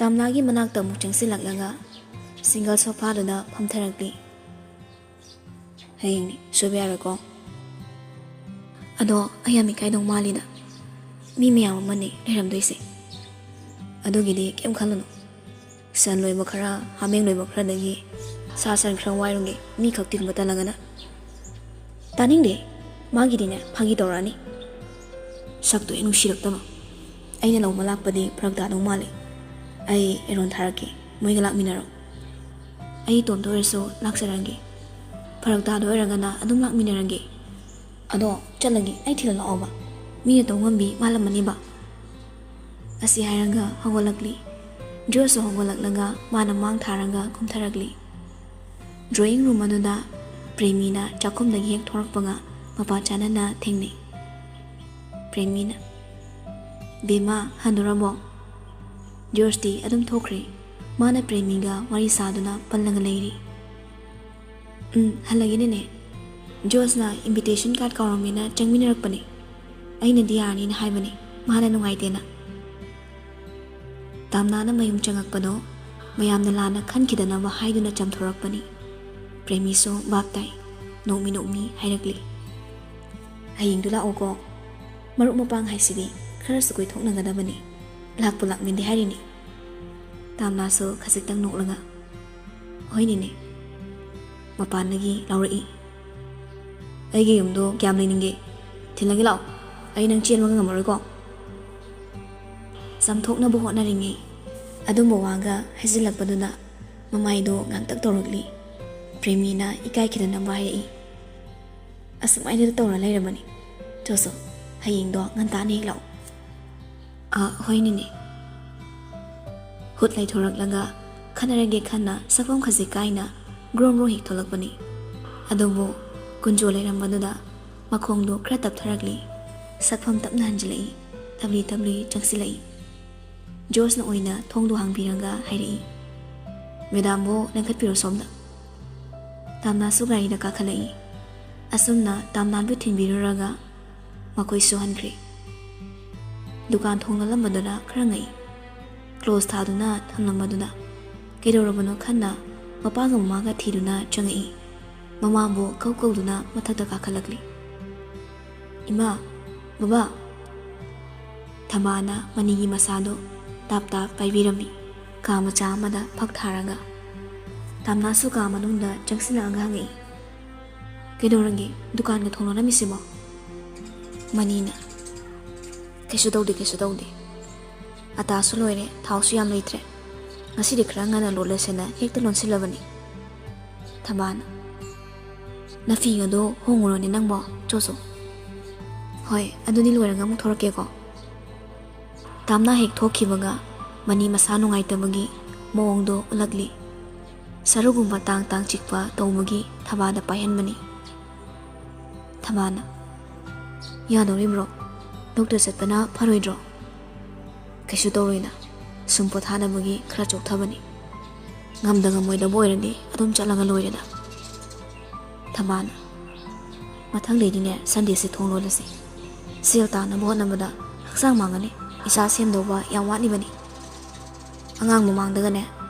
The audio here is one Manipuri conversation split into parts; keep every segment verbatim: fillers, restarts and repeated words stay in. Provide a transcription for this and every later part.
ꯇꯥꯝꯅꯥꯒꯤ ꯃꯅꯥꯛꯇ ꯑꯃꯨꯛ ꯆꯪꯁꯤꯜꯂꯛꯂꯒ ꯁꯤꯡꯒꯜ ꯁꯣꯐꯥꯗꯨꯗ ꯐꯝꯊꯔꯛꯂꯤ꯫ "ꯍꯌꯦꯡꯅꯤ, ꯁꯣꯏꯕ ꯌꯥꯔꯣꯏꯀꯣ꯫ ꯑꯗꯣ ꯑꯩ ꯌꯥꯝ ꯏꯀꯥꯏꯗꯧ ꯃꯥꯜꯂꯤꯗ, ꯃꯤ ꯃꯌꯥꯝ ꯑꯃꯅꯤ ꯂꯩꯔꯝꯗꯣꯏꯁꯦ꯫ ꯑꯗꯨꯒꯤꯗꯤ ꯀꯩꯝ ꯈꯜꯂꯨꯅꯨ꯫ ꯁꯟ ꯂꯣꯏꯕ ꯈꯔ, ꯍꯥꯃꯦꯡ ꯂꯣꯏꯕ ꯈꯔꯗꯒꯤ ꯁꯥ ꯁꯟ ꯈꯔ ꯋꯥꯏꯔꯨꯒꯦ, ꯃꯤ ꯈꯛ ꯇꯤꯟꯕ ꯇꯜꯂꯒꯅ꯫" "ꯇꯥꯅꯤꯡꯗꯦ, ꯃꯥꯒꯤꯗꯤꯅꯦ ꯐꯥꯒꯤ ꯇꯧꯔꯛꯑꯅꯤ꯫ ꯁꯛꯇꯣ ꯍꯦꯛ ꯅꯨꯡꯁꯤꯔꯛꯇꯕ꯫ ꯑꯩꯅ ꯂꯧꯕ ꯂꯥꯛꯄꯗꯤ ꯐꯔꯛ ꯇꯥꯗꯧ ꯃꯥꯜꯂꯦ꯫ ꯑꯩ ꯑꯦꯔꯣꯟ ꯊꯥꯔꯛꯀꯦ, ꯃꯣꯏꯒ ꯂꯥꯛꯃꯤꯟꯅꯔꯣ꯫ ꯑꯩ ꯏꯇꯣꯝꯇ ꯑꯣꯏꯔꯁꯨ ꯂꯥꯛꯆꯔꯒꯦ꯫ ꯐꯔꯛ ꯇꯥꯗꯣꯏ ꯑꯣꯏꯔꯒꯅ ꯑꯗꯨꯝ ꯂꯥꯛꯃꯤꯟꯅꯔꯒꯦ꯫ ꯑꯗꯣ ꯆꯠꯂꯒꯦ, ꯑꯩ ꯊꯤꯜꯂ ꯂꯥꯛꯑꯣꯕ꯫ ꯃꯤꯅ ꯇꯧ ꯉꯝꯕꯤ ꯃꯥꯜꯂꯝꯃꯅꯤꯕ꯫" ꯑꯁꯤ ꯍꯥꯏꯔꯒ ꯍꯧꯒꯠꯂꯛꯂꯤ꯫ ꯖꯣꯁꯁꯨ ꯍꯧꯒꯠꯂꯛꯂꯒ ꯃꯥꯅ ꯃꯥꯡ ꯊꯥꯔꯒ ꯀꯨꯝꯊꯔꯛꯂꯤ꯫ ꯗ꯭ꯔꯣꯌꯤꯡ ꯔꯨꯝ ꯑꯗꯨꯗ ꯄ꯭ꯔꯦꯃꯤꯅ ꯆꯥꯛꯈꯨꯝꯗꯒꯤ ꯍꯦꯛ ꯊꯣꯔꯛꯄꯒ ꯃꯄꯥ ꯆꯥꯅꯅ ꯊꯦꯡꯅꯩ꯫ ꯄ꯭ꯔꯦꯃꯤꯅ, "ꯕꯦꯝꯃ, ꯍꯟꯗꯣꯔꯕꯣ?" ꯖꯣꯁꯇꯤ ꯑꯗꯨꯝ ꯊꯣꯛꯈ꯭ꯔꯦ꯫ ꯃꯥꯅ ꯄ꯭ꯔꯦꯃꯤꯒ ꯋꯥꯔꯤ ꯁꯥꯗꯨꯅ ꯄꯜꯂꯒ ꯂꯩꯔꯤ꯫ "ꯎꯝ, ꯍꯜꯂꯒꯦꯅꯦꯅꯦ꯫ ꯖꯣꯁꯅ invitation card ꯀꯥꯎꯔꯝꯃꯦꯅ ꯆꯪꯃꯤꯟꯅꯔꯛꯄꯅꯦ꯫ ꯑꯩꯅꯗꯤ ꯌꯥꯔꯅꯤꯅ ꯍꯥꯏꯕꯅꯦ, ꯃꯥꯅ ꯅꯨꯡꯉꯥꯏꯇꯦꯅ꯫" ꯇꯥꯝꯅꯥꯅ ꯃꯌꯨꯝ ꯆꯪꯉꯛꯄꯗꯣ ꯃꯌꯥꯝꯅ ꯂꯥꯟꯅ ꯈꯟꯈꯤꯗꯅꯕ ꯍꯥꯏꯗꯨꯅ ꯆꯝꯊꯣꯔꯛꯄꯅꯤ꯫ ꯄ꯭ꯔꯦꯃꯤꯁꯨ ꯚꯥꯞ ꯇꯥꯏ꯫ ꯅꯣꯛꯃꯤ ꯅꯣꯛꯃꯤ ꯍꯥꯏꯔꯛꯂꯤ, "ꯍꯌꯦꯡꯗꯨ ꯂꯥꯛꯑꯣꯀꯣ꯫ ꯃꯔꯨꯞ ꯃꯄꯥꯡ ꯍꯥꯏꯁꯤꯗꯤ ꯈꯔꯁꯨ ꯀꯣꯏꯊꯣꯛꯅꯒꯗꯕꯅꯤ꯫ ꯂꯥꯛꯄꯨ ꯂꯥꯛꯃꯤꯟꯗꯦ ꯍꯥꯏꯔꯤꯅꯤ꯫" ꯇꯥꯝꯅꯥꯁꯨ ꯈꯖꯤꯛꯇꯪ ꯅꯣꯛꯂꯒ, "ꯍꯣꯏꯅꯦꯅꯦ꯫" ꯃꯄꯥꯟꯗꯒꯤ ꯂꯥꯎꯔꯛꯏ, "ꯑꯩꯒꯤ ꯌꯨꯝꯗꯣ ꯀꯌꯥꯝ ꯂꯩꯅꯤꯡꯒꯦ? ꯊꯤꯜꯂꯒꯦ ꯂꯥꯛꯑꯣ, ꯑꯩ ꯅꯪ ꯆꯦꯟꯕꯒ ꯉꯝꯃꯔꯣꯏꯀꯣ꯫" ꯆꯥꯝꯊꯣꯛꯅꯕ ꯍꯣꯠꯅꯔꯤꯉꯩ ꯑꯗꯨꯝꯕ ꯋꯥꯒ ꯍꯥꯏꯖꯤꯜꯂꯛꯄꯗꯨꯗ ꯃꯃꯥꯏꯗꯣ ꯉꯥꯡꯇꯛ ꯇꯧꯔꯛꯂꯤ꯫ ꯄ꯭ꯔꯦꯃꯤꯅ ꯏꯀꯥꯏꯈꯤꯗꯅꯕ ꯍꯥꯏꯔꯛꯏ, "ꯑꯁꯨꯃꯥꯏꯅ ꯇꯧꯔ ꯂꯩꯔꯕꯅꯤ꯫ ꯆꯣ ꯆꯣ, ꯍꯌꯦꯡꯗꯣ ꯉꯟꯇꯥꯅ ꯍꯦꯛ ꯂꯥꯛꯑꯣ꯫" "ꯑꯥ, ꯍꯣꯏ ꯅꯦꯅꯦ꯫" ꯍꯨꯠ ꯂꯩꯊꯣꯔꯛꯂꯒ ꯈꯠꯅꯔꯒꯦ ꯈꯟꯅ ꯁꯛꯐꯝ ꯈꯖꯤꯛ ꯀꯥꯏꯅ ꯒ꯭ꯔꯣꯡ ꯒ꯭ꯔꯣꯡ ꯍꯦꯛ ꯊꯣꯛꯂꯛꯄꯅꯤ꯫ ꯑꯗꯨꯕꯨ ꯀꯨꯟꯖꯣ ꯂꯩꯔꯝꯕꯗꯨꯗ ꯃꯈꯣꯡꯗꯣ ꯈꯔ ꯇꯞꯊꯔꯛꯂꯤ꯫ ꯁꯛꯐꯝ ꯇꯞꯅ ꯍꯟꯖꯤꯜꯂꯛꯏ꯫ ꯇꯞꯂꯤ ꯇꯞꯂꯤ ꯆꯪꯁꯤꯜꯂꯛꯏ꯫ ꯖꯣꯁꯅ ꯑꯣꯏꯅ ꯊꯣꯡꯗꯣ ꯍꯥꯡꯕꯤꯔꯒ ꯍꯥꯏꯔꯛꯏ, "ꯃꯦꯗꯥꯝꯕꯨ ꯂꯦꯡꯈꯠꯄꯤꯔꯣ ꯁꯣꯝꯗ꯫" ꯇꯥꯝꯅꯥꯁꯨ ꯒꯥꯔꯤꯗ ꯀꯥꯈꯠꯂꯛꯏ꯫ ꯑꯁꯨꯝꯅ ꯇꯥꯝꯅꯥꯕꯨ ꯊꯤꯟꯕꯤꯔꯨꯔꯒ ꯃꯈꯣꯏꯁꯨ ꯍꯟꯈ꯭ꯔꯦ꯫ ꯗꯨꯀꯥꯟ ꯊꯣꯡ ꯂꯣꯜꯂꯝꯕꯗꯨꯅ ꯈꯔ ꯉꯛꯏ꯫ ꯀ꯭ꯂꯣꯖ ꯊꯥꯗꯨꯅ ꯊꯝꯂꯝꯕꯗꯨꯗ ꯀꯩꯗꯧꯔꯕꯅꯣ ꯈꯟꯅ ꯃꯄꯥꯒ ꯃꯃꯥꯒ ꯊꯤꯗꯨꯅ ꯆꯪꯉꯛꯏ꯫ ꯃꯃꯥꯕꯨ ꯀꯧ ꯀꯧꯗꯨꯅ ꯃꯊꯛꯇ ꯀꯥꯈꯠꯂꯛꯂꯤ꯫ "ꯏꯃꯥ, ꯕꯕꯥ!" ꯊꯕꯥꯅ ꯃꯅꯤꯒꯤ ꯃꯁꯥꯗꯨ ꯇꯥꯞ ꯇꯥꯞ ꯄꯥꯏꯕꯤꯔꯝꯃꯤ, ꯀꯥ ꯃꯆꯥ ꯑꯃꯗ ꯐꯛ ꯊꯥꯔꯒ꯫ ꯇꯥꯝꯅꯥꯁꯨ ꯀꯥ ꯃꯅꯨꯡꯗ ꯆꯪꯁꯤꯜꯂꯛꯑꯒ ꯍꯪꯉꯛꯏ, "ꯀꯩꯗꯧꯔꯒꯦ? ꯗꯨꯀꯥꯟꯒ ꯊꯣꯡ ꯂꯣꯜꯂꯝꯃꯤꯁꯤꯕꯣ?" ꯃꯅꯤꯅ, "ꯀꯩꯁꯨ ꯇꯧꯗꯦ, ꯀꯩꯁꯨ ꯇꯧꯗꯦ꯫ ꯑꯇꯥꯁꯨ ꯂꯣꯏꯔꯦ, ꯊꯥꯎꯁꯨ ꯌꯥꯝ ꯂꯩꯇ꯭ꯔꯦ꯫ ꯉꯁꯤꯗꯤ ꯈꯔ ꯉꯟꯅ ꯂꯣꯜꯂꯁꯦꯅ ꯍꯦꯛꯇ ꯂꯣꯟꯁꯤꯜꯂꯕꯅꯤ꯫" ꯊꯕꯥꯅ, "ꯅꯐꯤꯒꯗꯣ ꯍꯣꯡꯉꯨꯔꯣꯅꯦ ꯅꯪꯕꯣ, ꯆꯣ ꯆꯣ꯫" "ꯍꯣꯏ, ꯑꯗꯨꯗꯤ ꯂꯣꯏꯔꯒ ꯑꯃꯨꯛ ꯊꯣꯔꯛꯀꯦꯀꯣ꯫" ꯇꯥꯝꯅꯥ ꯍꯦꯛ ꯊꯣꯛꯈꯤꯕꯒ ꯃꯅꯤ ꯃꯁꯥ ꯅꯨꯡꯉꯥꯏꯇꯕꯒꯤ ꯃꯑꯣꯡꯗꯣ ꯎꯠꯂꯛꯂꯤ꯫ ꯁꯔꯨꯒꯨꯝꯕ ꯇꯥꯡ ꯇꯥꯡ ꯆꯤꯛꯄ ꯇꯧꯕꯒꯤ ꯊꯕꯥꯗ ꯄꯥꯏꯍꯟꯕꯅꯤ꯫ ꯊꯕꯥꯅ, "ꯌꯥꯗꯧꯔꯤꯕ꯭ꯔꯣ? ꯗꯣꯛꯇꯔ ꯆꯠꯄꯅ ꯐꯔꯣꯏꯗ꯭ꯔꯣ?" "ꯀꯩꯁꯨ ꯇꯧꯔꯣꯏꯗ, ꯁꯨꯝ ꯄꯣꯊꯥꯅꯕꯒꯤ ꯈꯔ ꯆꯣꯛꯊꯕꯅꯤ꯫ ꯉꯝꯗ ꯉꯝꯃꯣꯏꯗꯕ ꯑꯣꯏꯔꯗꯤ ꯑꯗꯨꯝ ꯆꯠꯂꯒ ꯂꯣꯏꯔꯦꯗ꯫" ꯊꯕꯥꯅ, "ꯃꯊꯪꯗꯩꯗꯤꯅꯦ, ꯁꯟꯗꯦꯁꯦ ꯊꯣꯡ ꯂꯣꯜꯂꯁꯤ꯫ ꯁꯦꯜ ꯇꯥꯟꯅꯕ ꯍꯣꯠꯅꯕꯗ ꯍꯛꯆꯥꯡ ꯃꯥꯡꯒꯅꯤ, ꯏꯁꯥ ꯁꯦꯝꯗꯧꯕ ꯌꯥꯝ ꯋꯥꯠꯂꯤꯕꯅꯤ꯫ ꯑꯉꯥꯡ ꯃꯃꯥꯡꯗꯒꯅꯦ,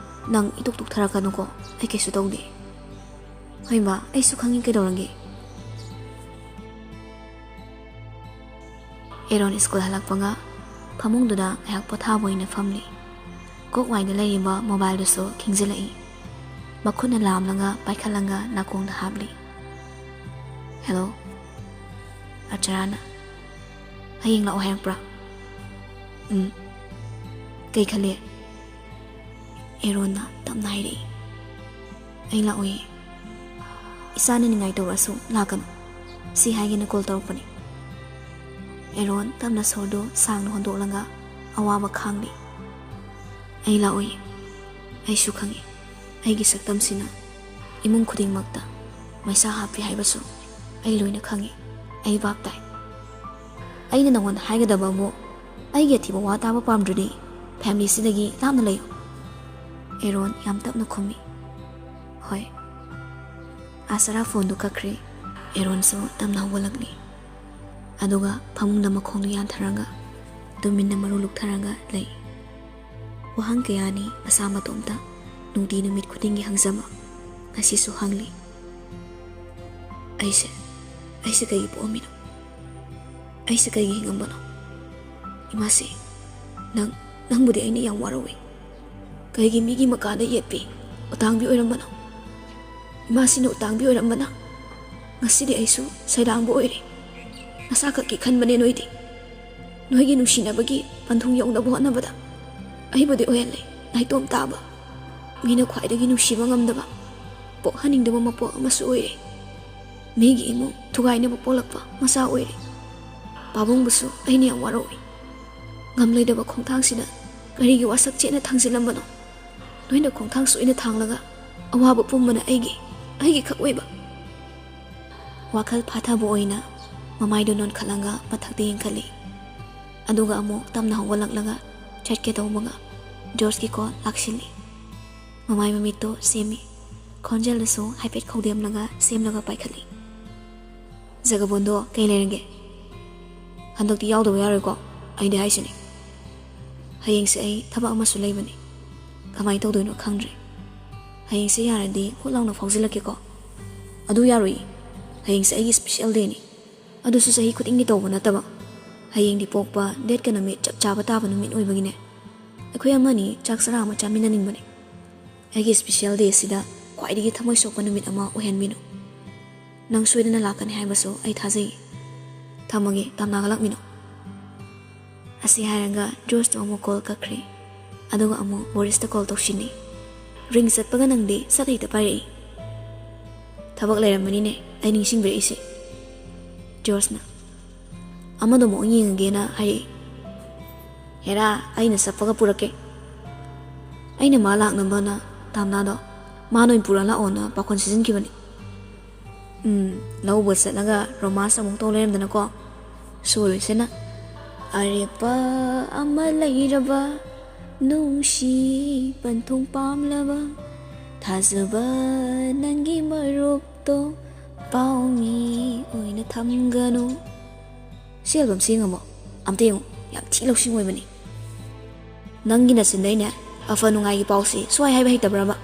ꯅꯪ ꯏꯇꯨꯛ ꯇꯨꯛꯊꯔꯛꯀꯅꯨꯀꯣ, ꯑꯩ ꯀꯩꯁꯨ ꯇꯧꯗꯦ꯫" "ꯍꯣꯏ ꯃꯥ, ꯑꯩꯁꯨ ꯈꯪꯉꯤ, ꯀꯩꯗꯧꯔꯒꯦ?" ꯑꯦꯔꯣꯟ ꯁ꯭ꯀꯨꯜ ꯍꯜꯂꯛꯄꯒ ꯐꯃꯨꯡꯗꯨꯗ ꯉꯥꯏꯍꯥꯛ ꯄꯣꯊꯥꯕ ꯑꯣꯏꯅ ꯐꯝꯂꯤ꯫ ꯀꯣꯛ ꯋꯥꯏꯗ ꯂꯩꯔꯤꯕ ꯃꯣꯕꯥꯏꯜꯗꯨꯁꯨ ꯈꯤꯡꯖꯤꯜꯂꯛꯏ꯫ ꯃꯈꯨꯠꯅ ꯂꯥꯝꯂꯒ ꯄꯥꯏꯈꯠꯂꯒ ꯅꯥꯀꯣꯡꯗ ꯍꯥꯞꯂꯤ꯫ "ꯍꯦꯜꯂꯣ꯫" ꯑꯆꯔꯥꯅ, "ꯍꯌꯦꯡ ꯂꯥꯛꯑꯣ ꯍꯥꯏꯔꯛꯄ꯭ꯔꯥ?" "ꯎꯝ꯫ ꯀꯩ ꯈꯜꯂꯤ?" ꯑꯦꯔꯣꯟꯅ ꯇꯞꯅ ꯍꯥꯏꯔꯛꯏ꯫ "ꯑꯩ ꯂꯥꯛꯑꯣꯏꯌꯦ꯫ ꯏꯁꯥꯅ ꯅꯤꯡꯉꯥꯏ ꯇꯧꯔꯛꯑꯁꯨ ꯂꯥꯛꯀꯅꯨ꯫ ꯁꯤ ꯍꯥꯏꯒꯦꯅ ꯀꯣꯜ ꯇꯧꯔꯛꯄꯅꯤ꯫" ꯑꯦꯔꯣꯟ ꯇꯞꯅ ꯁꯣꯔꯗꯨ ꯁꯥꯡꯅ ꯍꯣꯟꯗꯣꯛꯂꯒ ꯑꯋꯥꯕ ꯈꯥꯡꯂꯤ꯫ "ꯑꯩ ꯂꯥꯛꯑꯣꯏꯌꯦ꯫ ꯑꯩꯁꯨ ꯈꯪꯉꯤ, ꯑꯩꯒꯤ ꯁꯛꯇꯝꯁꯤꯅ ꯏꯃꯨꯡ ꯈꯨꯗꯤꯡꯃꯛꯇ ꯃꯩꯁꯥ ꯍꯥꯞꯄꯤ ꯍꯥꯏꯕꯁꯨ ꯑꯩ ꯂꯣꯏꯅ ꯈꯪꯉꯤ꯫ ꯑꯩ ꯚꯥꯞ ꯇꯥꯏ꯫ ꯑꯩꯅ ꯅꯉꯣꯟꯗ ꯍꯥꯏꯒꯗꯕꯕꯨ, ꯑꯩꯒꯤ ꯑꯊꯤꯕ ꯋꯥ ꯇꯥꯕ ꯄꯥꯝꯗ꯭ꯔꯗꯤ ꯐꯦꯃꯤꯂꯤꯁꯤꯗꯒꯤ ꯂꯥꯞꯅ ꯂꯩꯌꯨ꯫" ꯑꯦꯔꯣꯟ ꯌꯥꯝ ꯇꯞꯅ ꯈꯨꯝꯃꯤ꯫ "ꯍꯣꯏ꯫" ꯑꯥꯁꯔꯥ ꯐꯣꯟꯗꯨ ꯀꯛꯈ꯭ꯔꯦ꯫ ꯑꯦꯔꯣꯟꯁꯨ ꯇꯞꯅ ꯍꯧꯒꯠꯂꯛꯂꯤ꯫ ꯑꯗꯨꯒ ꯐꯃꯨꯡꯗ ꯃꯈꯣꯡꯗꯨ ꯌꯥꯟꯊꯔꯒ ꯇꯨꯃꯤꯟꯅ ꯃꯔꯨ ꯂꯨꯛꯊꯔꯒ ꯂꯩ꯫ ꯋꯥꯍꯪ ꯀꯌꯥꯅꯤ ꯃꯁꯥ ꯃꯇꯣꯝꯇ ꯅꯨꯡꯇꯤ ꯅꯨꯃꯤꯠ ꯈꯨꯗꯤꯡꯒꯤ ꯍꯪꯖꯕ ꯉꯁꯤꯁꯨ ꯍꯪꯂꯤ꯫ ꯑꯩꯁꯦ, ꯑꯩꯁꯦ ꯀꯩꯒꯤ ꯄꯣꯛꯑꯝꯃꯤꯅꯣ? ꯑꯩꯁꯦ ꯀꯩꯒꯤ ꯍꯤꯡꯉꯝꯕꯅꯣ? ꯏꯃꯥꯁꯤ, ꯅꯪ, ꯅꯪꯕꯨꯗꯤ ꯑꯩꯅ ꯌꯥꯝ ꯋꯥꯔꯧꯏ꯫ ꯀꯩꯒꯤ ꯃꯤꯒꯤ ꯃꯀꯥꯗ ꯌꯦꯠꯄꯤ, ꯎꯇꯥꯡꯕꯤ ꯑꯣꯏꯔꯝꯕꯅꯣ? ꯏꯃꯥꯁꯤꯅ ꯎꯇꯥꯡꯕꯤ ꯑꯣꯏꯔꯝꯕꯅ ꯉꯁꯤꯗꯤ ꯑꯩꯁꯨ ꯁꯩꯗꯥꯡꯕ ꯑꯣꯏꯔꯦ꯫ ꯅꯁꯥꯈꯛꯀꯤ ꯈꯟꯕꯅꯦ ꯅꯣꯏꯗꯤ꯫ ꯅꯣꯏꯒꯤ ꯅꯨꯡꯁꯤꯅꯕꯒꯤ ꯄꯟꯊꯨꯡ ꯌꯧꯅꯕ ꯍꯣꯠꯅꯕꯗ ꯑꯩꯕꯨꯗꯤ ꯑꯣꯏꯍꯜꯂꯦ ꯅꯥꯏꯇꯣꯝ ꯇꯥꯕ꯫ ꯃꯤꯅ ꯈ꯭ꯋꯥꯏꯗꯒꯤ ꯅꯨꯡꯁꯤꯕ ꯉꯝꯗꯕ, ꯄꯣꯛꯍꯟꯅꯤꯡꯗꯕ ꯃꯄꯣꯛ ꯑꯃꯁꯨ ꯑꯣꯏꯔꯦ꯫ ꯃꯤꯒꯤ ꯏꯃꯨꯡ ꯊꯨꯒꯥꯏꯅꯕ ꯄꯣꯛꯂꯛꯄ ꯃꯆꯥ ꯑꯣꯏꯔꯦ꯫ ꯄꯥꯕꯨꯡꯕꯨꯁꯨ ꯑꯩꯅ ꯌꯥꯝ ꯋꯥꯔꯧꯏ꯫ ꯉꯝꯂꯣꯏꯗꯕ ꯈꯣꯡꯊꯥꯡꯁꯤꯗ ꯀꯔꯤꯒꯤ ꯋꯥꯁꯛ ꯆꯦꯠꯅ ꯊꯥꯡꯖꯤꯜꯂꯝꯕꯅꯣ? ꯅꯣꯏꯅ ꯈꯣꯡꯊꯥꯡ ꯁꯣꯏꯅ ꯊꯥꯡꯂꯒ ꯑꯋꯥꯕ ꯄꯨꯝꯕꯅ ꯑꯩꯒꯤ, ꯑꯩꯒꯤ ꯈꯛ ꯑꯣꯏꯕ꯫ ꯋꯥꯈꯜ ꯐꯥꯊꯕ ꯑꯣꯏꯅ ꯃꯃꯥꯏꯗꯨ ꯅꯣꯟꯈꯠꯂꯒ ꯃꯊꯛꯇ ꯌꯦꯡꯈꯠꯂꯤ꯫ ꯑꯗꯨꯒ ꯑꯃꯨꯛ ꯇꯞꯅ ꯍꯧꯒꯠꯂꯛꯂꯒ ꯆꯠꯀꯦ ꯇꯧꯕꯒ ꯖꯣꯔꯖꯀꯤ ꯀꯣꯜ ꯂꯥꯛꯁꯤꯜꯂꯤ꯫ ꯃꯃꯥꯏ ꯃꯃꯤꯠꯇꯣ ꯁꯦꯝꯃꯤ꯫ ꯈꯣꯟꯖꯦꯜꯗꯨꯁꯨ ꯍꯥꯏꯐꯦꯠ ꯈꯧꯗꯦꯝꯂꯒ ꯁꯦꯝꯂꯒ ꯄꯥꯏꯈꯠꯂꯤ꯫ "ꯖꯒꯕꯣꯟꯗꯣ, ꯀꯩ ꯂꯩꯔꯒꯦ?" "ꯍꯟꯗꯛꯇꯤ ꯌꯥꯎꯗꯕ ꯌꯥꯔꯣꯏꯀꯣ, ꯑꯩꯗꯤ ꯍꯥꯏꯁꯤꯅꯤ꯫ ꯍꯌꯦꯡꯁꯦ ꯑꯩ ꯊꯕꯛ ꯑꯃꯁꯨ ꯂꯩꯕꯅꯤ꯫ ꯀꯃꯥꯏꯅ ꯇꯧꯗꯣꯏꯅꯣ ꯈꯪꯗ꯭ꯔꯦ꯫ ꯍꯌꯦꯡꯁꯦ ꯌꯥꯔꯗꯤ ꯍꯨꯠ ꯂꯥꯎꯅ ꯐꯥꯎꯖꯤꯜꯂꯛꯀꯦꯀꯣ꯫" "ꯑꯗꯨ ꯌꯥꯔꯣꯏꯌꯦ꯫ ꯍꯌꯦꯡꯁꯦ ꯑꯩꯒꯤ ꯁ꯭ꯄꯤꯁꯦꯜ ꯗꯦꯅꯤ꯫ ꯑꯗꯨꯁꯨ ꯆꯍꯤ ꯈꯨꯗꯤꯡꯒꯤ ꯇꯧꯕ ꯅꯠꯇꯕ꯫ ꯍꯌꯦꯡꯗꯤ ꯄꯣꯛꯄ ꯗꯦꯠꯀ ꯅꯨꯃꯤꯠ ꯆꯞ ꯆꯥꯕ ꯇꯥꯕ ꯅꯨꯃꯤꯠ ꯑꯣꯏꯕꯒꯤꯅꯦ꯫ ꯑꯩꯈꯣꯏ ꯑꯃꯅꯤ ꯆꯥꯛ ꯆꯔꯥ ꯑꯃ ꯆꯥꯃꯤꯟꯅꯅꯤꯡꯕꯅꯦ꯫ ꯑꯩꯒꯤ ꯁ꯭ꯄꯤꯁꯦꯜ ꯗꯦꯁꯤꯗ ꯈ꯭ꯋꯥꯏꯗꯒꯤ ꯊꯃꯣꯏ ꯁꯣꯛꯄ ꯅꯨꯃꯤꯠ ꯑꯃ ꯑꯣꯏꯍꯟꯕꯤꯅꯨ꯫ ꯅꯪ ꯁꯣꯏꯗꯅ ꯂꯥꯛꯀꯅꯤ ꯍꯥꯏꯕꯁꯨ ꯑꯩ ꯊꯥꯖꯩ꯫ ꯊꯝꯃꯒꯦ, ꯇꯥꯝꯅꯥꯒ ꯂꯥꯛꯃꯤꯅꯣ꯫" ꯑꯁꯤ ꯍꯥꯏꯔꯒ ꯖꯣꯔꯖꯇꯣ ꯑꯃꯨꯛ ꯀꯣꯜ ꯀꯛꯈ꯭ꯔꯦ꯫ ꯑꯗꯨꯒ ꯑꯃꯨꯛ ꯕꯣꯔꯤꯁꯇ ꯀꯣꯜ ꯇꯧꯁꯤꯟꯅꯩ꯫ ꯔꯤꯡ ꯆꯠꯄꯒ ꯅꯪꯗꯤ ꯁꯠ ꯍꯦꯛꯇ ꯄꯥꯏꯔꯛꯏ꯫ "ꯊꯕꯛ ꯂꯩꯔꯝꯕꯅꯤꯅꯦ ꯑꯩ ꯅꯤꯡꯁꯤꯡꯕꯤꯔꯛꯏꯁꯦ꯫" ꯖꯣꯔꯖꯅ, "ꯑꯃꯗꯣ ꯑꯃꯨꯛ ꯌꯦꯡꯉꯒꯦꯅ ꯍꯥꯏꯔꯛꯏ꯫" "ꯍꯦꯔꯥ, ꯑꯩꯅ ꯆꯠꯄꯒ ꯄꯨꯔꯛꯀꯦ꯫" "ꯑꯩꯅ ꯃꯥ ꯂꯥꯛꯅꯕꯅ ꯇꯥꯝꯅꯥꯗꯣ ꯃꯥꯅ ꯑꯣꯏꯅ ꯄꯨꯔ ꯂꯥꯛꯑꯣꯅ ꯄꯥꯈꯣꯟ ꯁꯤꯖꯤꯟꯈꯤꯕꯅꯤ꯫" "ꯎꯝ, ꯂꯧꯕ ꯆꯠꯂꯒ ꯔꯣꯃꯥꯟꯁ ꯑꯃꯨꯛ ꯇꯧ ꯂꯩꯔꯝꯗꯅꯀꯣ꯫" "ꯁꯣꯏꯔꯣꯏꯁꯦꯅ꯫" "ꯑꯔꯦꯞꯄ ꯑꯃ ꯂꯩꯔꯕ, ꯅꯨꯡꯁꯤ ꯄꯟꯊꯨꯡ ꯄꯥꯝꯂꯕ, ꯊꯥꯖꯕ ꯅꯪꯒꯤ ꯃꯔꯨꯞꯇꯣ ꯄꯥꯎꯃꯤ ꯑꯣꯏꯅ ꯊꯝꯒꯅꯨ꯫" ꯁꯤ ꯑꯦꯜꯕꯝꯁꯤ ꯌꯦꯡꯉꯝꯃꯣ, ꯑꯝꯇ ꯌꯦꯡꯉꯨ, ꯌꯥꯝ ꯊꯤ ꯂꯧꯁꯤꯡ ꯑꯣꯏꯕꯅꯤ꯫ ꯅꯪꯒꯤ ꯅꯆꯤꯟꯗꯩꯅꯦ ꯑꯐ ꯅꯨꯡꯉꯥꯏꯒꯤ ꯄꯥꯎꯁꯤ ꯁꯨꯍꯥꯏ ꯍꯥꯏꯕ ꯍꯩꯇꯕ꯭ꯔꯕ?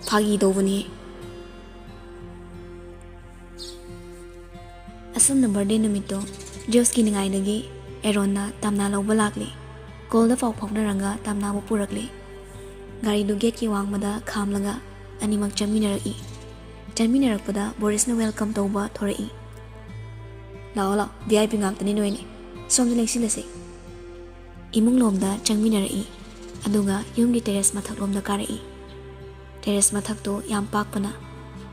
ꯐꯥꯒꯤ ꯇꯧꯕꯅꯤ꯫ ꯑꯁꯨꯝꯅ ꯕꯥꯔꯗꯦ ꯅꯨꯃꯤꯠꯇꯣ ꯖꯣꯁꯀꯤ ꯅꯤꯡꯉꯥꯏꯗꯒꯤ ꯑꯦꯔꯣꯟꯅ ꯇꯥꯝꯅꯥ ꯂꯧꯕ ꯂꯥꯛꯂꯤ꯫ ꯀꯣꯜꯗ ꯄꯥꯎ ꯐꯥꯎꯅꯔꯒ ꯇꯥꯝꯅꯥꯕꯨ ꯄꯨꯔꯛꯂꯤ꯫ ꯒꯥꯔꯤꯗꯨ ꯒꯦꯠꯀꯤ ꯋꯥꯡꯃꯗ ꯈꯥꯝꯂꯒ ꯑꯅꯤꯃꯛ ꯆꯪꯃꯤꯟꯅꯔꯛꯏ꯫ ꯆꯪꯃꯤꯟꯅꯔꯛꯄꯗ ꯕꯣꯔꯤꯁꯅ ꯋꯦꯜꯀꯝ ꯇꯧꯕ ꯊꯣꯔꯛꯏ꯫ "ꯂꯥꯛꯑꯣ, ꯂꯥꯛꯑꯣ, ꯚꯤ ꯑꯥꯏ ꯄꯤ ꯉꯥꯛꯇꯅꯤ ꯅꯣꯏꯅꯤ꯫ ꯁꯣꯝꯗ ꯂꯦꯡꯁꯤꯜꯂꯁꯤ꯫" ꯏꯃꯨꯡ ꯂꯣꯝꯗ ꯆꯪꯃꯤꯟꯅꯔꯛꯏ, ꯑꯗꯨꯒ ꯌꯨꯝꯒꯤ ꯇꯦꯔꯦꯁ ꯃꯊꯛꯂꯣꯝꯗ ꯀꯥꯔꯛꯏ꯫ ꯇꯦꯔꯦꯁ ꯃꯊꯛꯇꯨ ꯌꯥꯝ ꯄꯥꯛꯄꯅ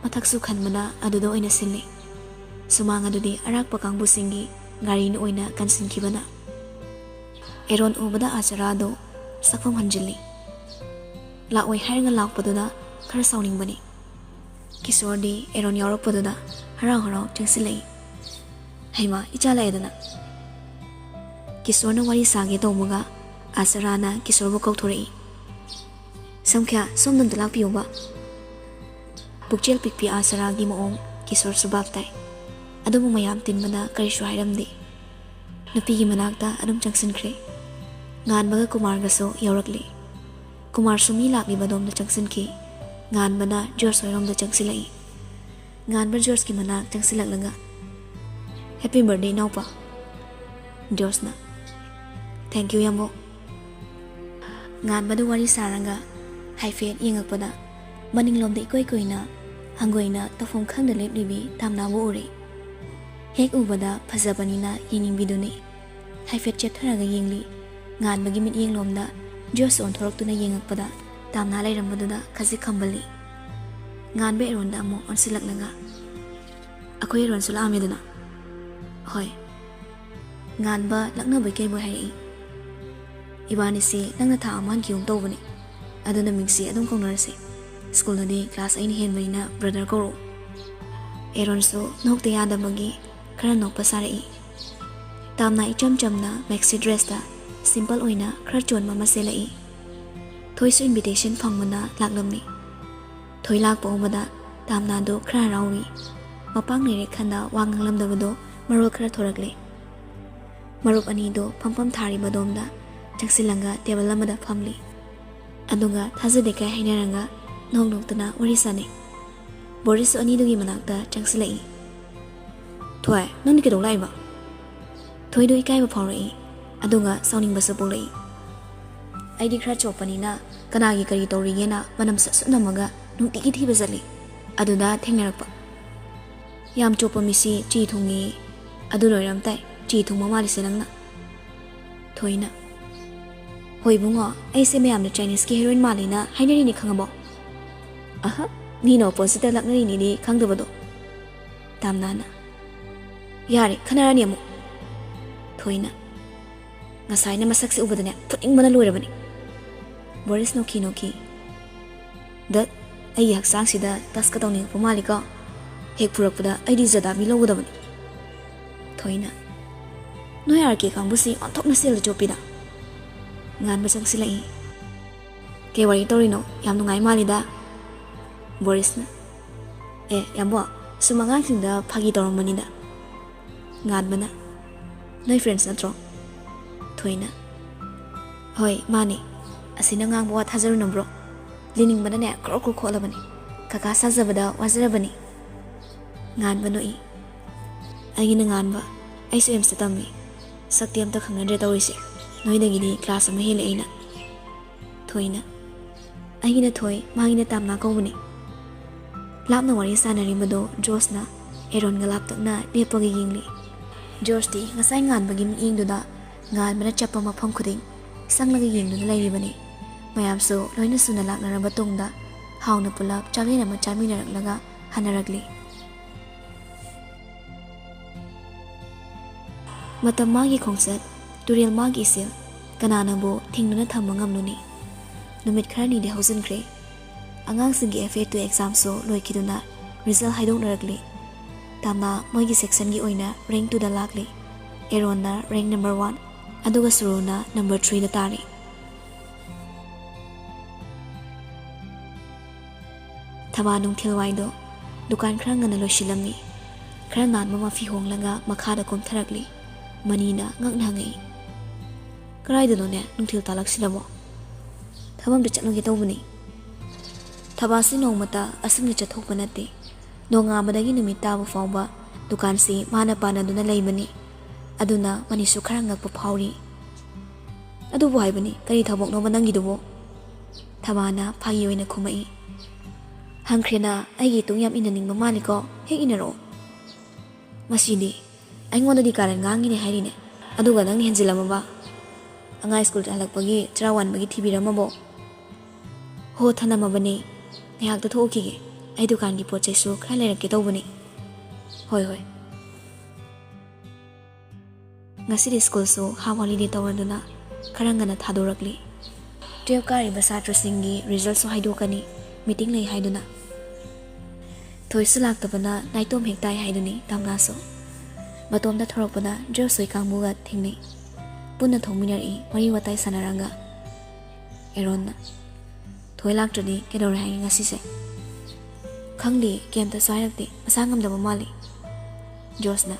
ꯃꯊꯛꯁꯨ ꯈꯟꯕꯅ ꯑꯗꯨꯗ ꯑꯣꯏꯅ ꯁꯤꯜꯂꯤ꯫ ꯁꯨꯃꯥꯡ ꯑꯗꯨꯗꯤ ꯑꯔꯥꯛꯄ ꯀꯥꯡꯕꯨꯁꯤꯡꯒꯤ ꯒꯥꯔꯤꯅ ꯑꯣꯏꯅ ꯀꯟꯁꯤꯟꯈꯤꯕꯅ꯫ ꯑꯦꯔꯣꯟ ꯎꯕꯗ ꯑꯥꯆꯔꯥꯗꯨ ꯁꯛꯐꯝ ꯍꯟꯖꯤꯜꯂꯤ꯫ ꯂꯥꯛꯑꯣꯏ ꯍꯥꯏꯔꯒ ꯂꯥꯛꯄꯗꯨꯗ ꯈꯔ ꯁꯥꯎꯅꯤꯡꯕꯅꯤ꯫ ꯀꯤꯁꯣꯔꯗꯤ ꯑꯦꯔꯣꯟ ꯌꯥꯎꯔꯛꯄꯗꯨꯗ ꯍꯔꯥꯎ ꯍꯔꯥꯎ ꯆꯪꯁꯤꯜꯂꯛꯏ꯫ "ꯍꯩꯃꯥ, ꯏꯆꯥ ꯂꯥꯛꯑꯦꯗꯅ꯫" ꯀꯤꯁꯣꯔꯅ ꯋꯥꯔꯤ ꯁꯥꯒꯦ ꯇꯧꯕꯒ ꯑꯥꯆꯔꯥꯅ ꯀꯤꯁꯣꯔꯕꯨ ꯀꯧꯊꯣꯔꯛꯏ꯫ "ꯁꯝꯈ꯭ꯌꯥ, ꯁꯣꯝꯗ ꯑꯝꯇ ꯂꯥꯛꯄꯤꯌꯨꯕ꯫" ꯄꯨꯛꯆꯦꯜ ꯄꯤꯛꯄꯤ ꯑꯥꯆꯔꯥꯒꯤ ꯃꯑꯣꯡ ꯀꯤꯁꯣꯔꯁꯨ ꯚꯥꯞ ꯇꯥꯏ꯫ ꯑꯗꯨꯕꯨ ꯃꯌꯥꯝ ꯇꯤꯟꯕꯅ ꯀꯔꯤꯁꯨ ꯍꯥꯏꯔꯝꯗꯦ꯫ ꯅꯨꯄꯤꯒꯤ ꯃꯅꯥꯛꯇ ꯑꯗꯨꯝ ꯆꯪꯁꯤꯟꯈ꯭ꯔꯦ꯫ ꯉꯥꯟꯕꯒ ꯀꯨꯃꯥꯔꯒꯁꯨ ꯌꯥꯎꯔꯛꯂꯤ꯫ ꯀꯨꯃꯥꯔꯁꯨ ꯃꯤ ꯂꯥꯛꯂꯤꯕ ꯑꯗꯣꯝꯗ ꯆꯪꯁꯤꯟꯈꯤ꯫ ꯉꯥꯟꯕꯅ ꯖꯣꯔꯖ ꯍꯣꯏꯔꯣꯝꯗ ꯆꯪꯁꯤꯜꯂꯛꯏ꯫ ꯉꯥꯟꯕ ꯖꯣꯔꯖꯀꯤ ꯃꯅꯥꯛ ꯆꯪꯁꯤꯜꯂꯛꯂꯒ, "Happy birthday, ꯏꯅꯥꯎꯄꯥ꯫" ꯖꯣꯔꯖꯅ, "Thank you, ꯌꯥꯝꯕꯣ꯫" ꯉꯥꯟꯕꯗꯨ ꯋꯥꯔꯤ ꯁꯥꯔꯒ ꯍꯥꯏꯐꯦꯠ ꯌꯦꯡꯉꯛꯄꯗ, ꯃꯅꯤꯡꯂꯣꯝꯗ ꯏꯀꯣꯏ ꯀꯣꯏꯅ ꯍꯪꯒꯣꯏꯅ ꯇꯧꯐꯝ ꯈꯪꯗ ꯂꯦꯞꯂꯤꯕꯤ ꯇꯥꯝꯅꯥꯕꯨ ꯎꯔꯦ꯫ ꯍꯦꯛ ꯎꯕꯗ ꯐꯖꯕꯅꯤꯅ ꯌꯦꯡꯅꯤꯡꯕꯤꯗꯨꯅꯤ꯫ ꯍꯥꯏꯐꯦꯠ ꯆꯦꯞꯊꯔꯒ ꯌꯦꯡꯂꯤ꯫ ꯉꯥꯟꯕꯒꯤ ꯃꯤꯠꯌꯦꯡꯂꯣꯝꯗ ꯖꯣꯔꯖ ꯑꯣꯟꯊꯣꯔꯛꯇꯨꯅ ꯌꯦꯡꯉꯛꯄꯗ ꯇꯥꯝꯅꯥ ꯂꯩꯔꯝꯕꯗꯨꯗ ꯈꯖꯤꯛ ꯈꯝꯕꯜꯂꯤ꯫ ꯉꯥꯟꯕ ꯑꯦꯔꯣꯟꯗ ꯑꯃꯨꯛ ꯑꯣꯟꯁꯤꯜꯂꯛꯂꯒ, "ꯑꯩꯈꯣꯏ ꯑꯦꯔꯣꯟꯁꯨ ꯂꯥꯛꯑꯝꯃꯦꯗꯅ?" "ꯍꯣꯏ꯫" ꯉꯥꯟꯕ ꯂꯛꯅꯕꯣꯏ ꯀꯩꯕꯣꯏ ꯍꯥꯏꯔꯛꯏ꯫ "ꯏꯕꯥꯅꯤꯁꯤ ꯅꯪꯅ ꯊꯥ ꯑꯃ ꯍꯟꯈꯤꯒꯨꯝ ꯇꯧꯕꯅꯦ꯫ ꯑꯗꯨꯅ ꯃꯤꯡꯁꯤ ꯑꯗꯨꯝ ꯀꯧꯅꯔꯁꯦ꯫ ꯁ꯭ꯀꯨꯜꯗꯗꯤ ꯀ꯭ꯂꯥꯁ ꯑꯩꯅ ꯍꯦꯟꯕꯅꯤꯅ ꯕ꯭ꯔꯗꯔ ꯀꯧꯔꯛꯑꯣ꯫" ꯑꯦꯔꯣꯟꯁꯨ ꯅꯣꯛꯇ ꯌꯥꯗꯕꯒꯤ ꯈꯔ ꯅꯣꯛꯄ ꯁꯥꯔꯛꯏ꯫ ꯇꯥꯝꯅꯥ ꯏꯆꯝ ꯆꯝꯅ ꯃꯦꯛꯁꯤ ꯗ꯭ꯔꯦꯁꯇ ꯁꯤꯝꯄꯜ ꯑꯣꯏꯅ ꯈꯔ ꯆꯣꯟꯕ ꯑꯃ ꯁꯦꯠꯂꯛꯏ꯫ ꯊꯣꯏꯁꯨ ꯏꯟꯚꯤꯇꯦꯁꯟ ꯐꯪꯕꯅ ꯂꯥꯛꯂꯝꯃꯤ꯫ ꯊꯣꯏ ꯂꯥꯛꯄ ꯎꯕꯗ ꯇꯥꯝꯅꯥꯗꯣ ꯈꯔ ꯍꯔꯥꯎꯏ꯫ ꯃꯄꯥꯡ ꯂꯩꯔꯦ ꯈꯟꯅ ꯋꯥ ꯉꯥꯡꯂꯝꯗꯕꯗꯣ ꯃꯔꯣꯜ ꯈꯔ ꯊꯣꯔꯛꯂꯦ꯫ ꯃꯔꯨꯞ ꯑꯅꯤꯗꯣ ꯐꯝꯐꯝ ꯊꯥꯔꯤꯕꯗꯣꯝꯗ ꯆꯪꯁꯤꯜꯂꯒ ꯇꯦꯕꯜ ꯑꯃꯗ ꯐꯝꯂꯤ꯫ ꯑꯗꯨꯒ ꯊꯥꯖꯗꯦ ꯀꯥꯏ ꯍꯥꯏꯅꯔꯒ ꯅꯣꯛ ꯅꯣꯛꯇꯅ ꯋꯥꯔꯤ ꯁꯥꯟꯅꯩ꯫ ꯕꯣꯔꯤꯁꯁꯨ ꯑꯅꯤꯗꯨꯒꯤ ꯃꯅꯥꯛꯇ ꯆꯪꯁꯤꯜꯂꯛꯏ꯫ "ꯊꯣꯏ, ꯅꯪꯗꯤ ꯀꯩꯗꯧ ꯂꯥꯛꯏꯕ?" ꯊꯣꯏꯗꯣ ꯏꯀꯥꯏꯕ ꯐꯥꯎꯔꯛꯏ, ꯑꯗꯨꯒ ꯁꯥꯎꯅꯤꯡꯕꯁꯨ ꯄꯣꯛꯂꯛꯏ꯫ ꯑꯩꯗꯤ ꯈꯔ ꯆꯣꯞꯄꯅꯤꯅ ꯀꯅꯥꯒꯤ ꯀꯔꯤ ꯇꯧꯔꯤꯒꯦꯅ ꯃꯅꯝ ꯁꯠ ꯁꯠ ꯅꯝꯃꯒ ꯅꯨꯡꯇꯤꯒꯤ ꯊꯤꯕ ꯆꯠꯂꯤ꯫ ꯑꯗꯨꯗ ꯊꯦꯡꯅꯔꯛꯄ꯫ "ꯌꯥꯝ ꯆꯣꯞꯄ ꯃꯤꯁꯤ ꯆꯤ ꯊꯨꯡꯉꯤ꯫ ꯑꯗꯨ ꯂꯣꯏꯔꯝ ꯇꯥꯏ, ꯆꯤ ꯊꯨꯡꯕ ꯃꯥꯜꯂꯤꯁꯦ ꯅꯪꯅ꯫" ꯊꯣꯏꯅ, "ꯍꯣꯏ ꯏꯕꯨꯡꯉꯣ, ꯑꯩꯁꯦ ꯃꯌꯥꯝꯅ ꯆꯥꯏꯅꯤꯁꯀꯤ ꯍꯦꯔꯣꯏꯟ ꯃꯥꯜꯂꯤꯅ ꯍꯥꯏꯅꯔꯤꯅꯤ, ꯈꯪꯉꯕꯣ?" "ꯑꯍ, ꯃꯤꯅ ꯑꯣꯄꯣꯖꯤꯠꯇ ꯂꯛꯅꯔꯤꯅꯤꯗꯤ ꯈꯪꯗꯕꯗꯣ꯫" ꯇꯥꯝꯅꯥꯅ, "ꯌꯥꯔꯦ, ꯈꯟꯅꯔꯅꯤ ꯑꯃꯨꯛ꯫" ꯊꯣꯏꯅ, "ꯉꯁꯥꯏꯅ ꯃꯁꯛꯁꯦ ꯎꯕꯗꯅꯦ ꯐꯨꯅꯤꯡꯕꯅ ꯂꯣꯏꯔꯕꯅꯤ꯫" ꯕꯣꯔꯤꯁ ꯅꯣꯛꯈꯤ ꯅꯣꯛꯈꯤ꯫ "ꯗꯠ, ꯑꯩꯒꯤ ꯍꯛꯆꯥꯡꯁꯤꯗ ꯇꯁꯀ ꯇꯧꯅꯤꯡꯉꯛꯄ ꯃꯥꯜꯂꯤꯀꯣ꯫ ꯍꯦꯛ ꯐꯨꯔꯛꯄꯗ ꯑꯩꯗꯤ ꯖꯗꯥꯕꯤ ꯂꯧꯒꯗꯕꯅꯤ꯫" ꯊꯣꯏꯅ, "ꯅꯣꯏ ꯑꯥꯔ ꯀꯦ ꯀꯥꯡꯕꯨꯁꯤ ꯑꯣꯟꯊꯣꯛꯅ ꯁꯦꯜꯗ ꯆꯣꯞꯄꯤꯗ꯫" ꯉꯥꯟꯕ ꯆꯪꯁꯤꯜꯂꯛꯏ꯫ "ꯀꯩ ꯋꯥꯔꯤ ꯇꯧꯔꯤꯅꯣ? ꯌꯥꯝ ꯅꯨꯡꯉꯥꯏ ꯃꯥꯜꯂꯤꯗ꯫" ꯕꯣꯔꯤꯁꯅ, "ꯑꯦ ꯌꯥꯝꯕꯣ, ꯁꯨꯝ ꯑꯉꯥꯡꯁꯤꯡꯗ ꯐꯥꯒꯤ ꯇꯧꯔꯝꯕꯅꯤꯗ꯫" ꯉꯥꯟꯕꯅ, "ꯅꯣꯏ ꯐ꯭ꯔꯦꯟꯁ ꯅꯠꯇ꯭ꯔꯣ?" ꯊꯣꯏꯅ, "ꯍꯣꯏ ꯃꯥꯅꯦ꯫ ꯑꯁꯤꯅ ꯉꯥꯡꯕ ꯋꯥ ꯊꯥꯖꯔꯨꯅꯕ꯭ꯔꯣ? ꯂꯤꯅꯤꯡꯕꯅꯅꯦ ꯀ꯭ꯔꯣꯛ ꯀ꯭ꯔꯣꯛ ꯈꯣꯠꯂꯕꯅꯤ꯫ ꯀꯀꯥ ꯁꯥꯖꯕꯗ ꯋꯥꯖꯔꯕꯅꯤ꯫" ꯉꯥꯟꯕ ꯅꯣꯛꯏ꯫ "ꯑꯩꯒꯤꯅ ꯉꯥꯟꯕ, ꯑꯩꯁꯨ ꯑꯦꯝꯁꯇ ꯇꯝꯃꯤ꯫ ꯁꯛꯇꯤ ꯑꯝꯇ ꯈꯪꯅꯗ꯭ꯔꯦ ꯇꯧꯔꯤꯁꯦ꯫ ꯅꯣꯏꯗꯒꯤꯗꯤ ꯀ꯭ꯂꯥꯁ ꯑꯃ ꯍꯦꯜꯂꯦ ꯑꯩꯅ꯫" ꯊꯣꯏꯅ, "ꯑꯩꯒꯤꯅ ꯊꯣꯏ, ꯃꯥꯒꯤꯅ ꯇꯥꯝꯅꯥ ꯀꯧꯕꯅꯤ꯫" ꯂꯥꯞꯅ ꯋꯥꯔꯤ ꯁꯥꯟꯅꯔꯤꯕꯗꯣ ꯖꯣꯁꯅ ꯑꯦꯔꯣꯟꯒ ꯂꯥꯞꯇꯛꯅ ꯂꯦꯞꯄꯒ ꯌꯦꯡꯂꯤ꯫ ꯖꯣꯁꯇꯤ ꯉꯁꯥꯏ ꯉꯥꯟꯕꯒꯤ ꯃꯤꯠꯌꯦꯡꯗꯨꯗ ꯉꯥꯟꯕꯅ ꯆꯠꯄ ꯃꯐꯝ ꯈꯨꯗꯤꯡ ꯆꯪꯂꯒ ꯌꯦꯡꯗꯨꯅ ꯂꯩꯔꯤꯕꯅꯤ꯫ ꯃꯌꯥꯝꯁꯨ ꯂꯣꯏꯅ ꯁꯨꯅ ꯂꯥꯛꯅꯔꯕ ꯇꯨꯡꯗ ꯍꯥꯎꯅ ꯄꯨꯂꯞ ꯆꯥꯛꯂꯦꯟ ꯑꯃ ꯆꯥꯃꯤꯟꯅꯔꯛꯂꯒ ꯍꯟꯅꯔꯛꯂꯤ꯫ ꯃꯇꯝ ꯃꯥꯒꯤ ꯈꯣꯡꯆꯠ, ꯇꯨꯔꯦꯜ ꯃꯥꯒꯤ ꯏꯆꯦꯜ, ꯀꯅꯥꯅꯕꯨ ꯊꯤꯡꯗꯨꯅ ꯊꯝꯕ ꯉꯝꯂꯨꯅꯤ? ꯅꯨꯃꯤꯠ ꯈꯔꯅꯤꯗꯤ ꯍꯧꯖꯤꯟꯈ꯭ꯔꯦ꯫ ꯑꯉꯥꯡꯁꯤꯡꯒꯤ F A two examꯁꯨ ꯂꯣꯏꯈꯤꯗꯨꯅ result ꯍꯥꯏꯗꯣꯛꯅꯔꯛꯂꯤ꯫ Tamna ꯃꯣꯏꯒꯤ sectionꯒꯤ ꯑꯣꯏꯅ rank twoꯗ ꯂꯥꯛꯂꯤ꯫ ꯑꯦꯔꯣꯟꯅ rank number one, ꯑꯗꯨꯒ ꯁꯨꯔꯨꯅ number threeꯗ ꯇꯥꯔꯤ꯫ ꯊꯕꯥ ꯅꯨꯡꯊꯤꯜꯋꯥꯏꯗꯣ ꯗꯨꯀꯥꯟ ꯈꯔ ꯉꯟꯅ ꯂꯣꯏꯁꯤꯜꯂꯝꯃꯤ꯫ ꯈꯔ ꯉꯥꯟꯕ ꯃꯐꯤ ꯍꯣꯡꯂꯒ ꯃꯈꯥꯗ ꯀꯨꯝꯊꯔꯛꯂꯤ꯫ ꯃꯅꯤꯅ ꯉꯛꯅ ꯍꯪꯉꯛꯏ, "ꯀꯗꯥꯏꯗꯅꯣꯅꯦ ꯅꯨꯡꯊꯤꯜ ꯇꯥꯜꯂꯛꯁꯤꯗꯕꯣ? ꯊꯕꯛ ꯑꯝꯇ ꯆꯠꯂꯨꯒꯦ ꯇꯧꯕꯅꯤ꯫" ꯊꯕꯥꯁꯤ ꯅꯣꯡꯃꯇ ꯑꯁꯨꯝꯅ ꯆꯠꯊꯣꯛꯄ ꯅꯠꯇꯦ꯫ ꯅꯣꯡꯉꯥꯟꯕꯗꯒꯤ ꯅꯨꯃꯤꯠ ꯇꯥꯕ ꯐꯥꯎꯕ ꯗꯨꯀꯥꯟꯁꯤ ꯃꯥꯅ ꯄꯥꯟꯅꯗꯨꯅ ꯂꯩꯕꯅꯤ꯫ ꯑꯗꯨꯅ ꯃꯅꯤꯁꯨ ꯈꯔ ꯉꯛꯄ ꯐꯥꯎꯔꯤ꯫ "ꯑꯗꯨꯕꯨ ꯍꯥꯏꯕꯅꯤ, ꯀꯔꯤ ꯊꯕꯛꯅꯣꯕ ꯅꯪꯒꯤꯗꯨꯕꯣ?" ꯊꯕꯥꯅ ꯐꯥꯒꯤ ꯑꯣꯏꯅ ꯈꯨꯝꯃꯛꯏ꯫ "ꯍꯪꯈ꯭ꯔꯦꯅ, ꯑꯩꯒꯤ ꯏꯇꯨꯡ ꯌꯥꯝ ꯏꯟꯅꯅꯤꯡꯕ ꯃꯥꯜꯂꯤꯀꯣ꯫ ꯍꯦꯛ ꯏꯟꯅꯔꯛꯑꯣ꯫" ꯃꯁꯤꯗꯤ ꯑꯩꯉꯣꯟꯗꯗꯤ ꯀꯥꯔꯟ ꯉꯥꯡꯉꯤꯅꯦ ꯍꯥꯏꯔꯤꯅꯦ, ꯑꯗꯨꯒ ꯅꯪꯅ ꯍꯦꯟꯖꯤꯜꯂꯝꯃꯕ꯫ "ꯑꯉꯥꯡ ꯁ꯭ꯀꯨꯜ ꯍꯜꯂꯛꯄꯒꯤ ꯆꯔꯥ ꯋꯥꯟꯕꯒꯤ ꯊꯤꯕꯤꯔꯝꯃꯕꯣ?" "ꯍꯣ, ꯊꯅꯝꯃꯕꯅꯦ꯫ ꯉꯥꯏꯍꯥꯛꯇ ꯊꯣꯛꯎꯈꯤꯒꯦ꯫ ꯑꯩ ꯗꯨꯀꯥꯟꯒꯤ ꯄꯣꯠ ꯆꯩꯁꯨ ꯈꯔ ꯂꯩꯔꯛꯀꯦ ꯇꯧꯕꯅꯦ꯫" "ꯍꯣꯏ, ꯍꯣꯏ꯫" ꯉꯁꯤꯗꯤ ꯁ꯭ꯀꯨꯜꯁꯨ half holiday ꯇꯧꯔꯗꯨꯅ ꯈꯔ ꯉꯟꯅ ꯊꯥꯗꯣꯔꯛꯂꯤ꯫ Twelve ꯀꯥꯔꯤꯕ ꯁꯥꯇ꯭ꯔꯁꯤꯡꯒꯤ resultꯁꯨ ꯍꯥꯏꯗꯣꯛꯀꯅꯤ, meeting ꯂꯩ ꯍꯥꯏꯗꯨꯅ꯫ ꯊꯣꯏꯁꯨ ꯂꯥꯛꯇꯕꯅ ꯅꯥꯏꯇꯣꯝ ꯍꯦꯛ ꯇꯥꯏ ꯍꯥꯏꯗꯨꯅꯤ ꯇꯥꯝꯅꯥꯁꯨ꯫ ꯃꯇꯣꯝꯇ ꯊꯣꯔꯛꯄꯗ ꯖꯣꯁ ꯍꯣꯏ ꯀꯥꯡꯕꯨꯒ ꯊꯦꯡꯅꯩ꯫ ꯄꯨꯟꯅ ꯊꯣꯛꯃꯤꯟꯅꯔꯛꯏ, ꯋꯥꯔꯤ ꯋꯥꯇꯥꯏ ꯁꯥꯟꯅꯔꯒ꯫ ꯑꯦꯔꯣꯟꯅ, "ꯊꯣꯏ ꯂꯥꯛꯇ꯭ꯔꯗꯤ ꯀꯩꯗꯧꯔꯦ ꯍꯥꯏꯒꯦ ꯉꯁꯤꯁꯦ?" "ꯈꯪꯗꯦ, ꯀꯩꯝꯇꯁꯨ ꯍꯥꯏꯔꯛꯇꯦ, ꯃꯁꯥ ꯉꯝꯗꯕ ꯃꯥꯜꯂꯤ꯫" ꯖꯣꯁꯅ,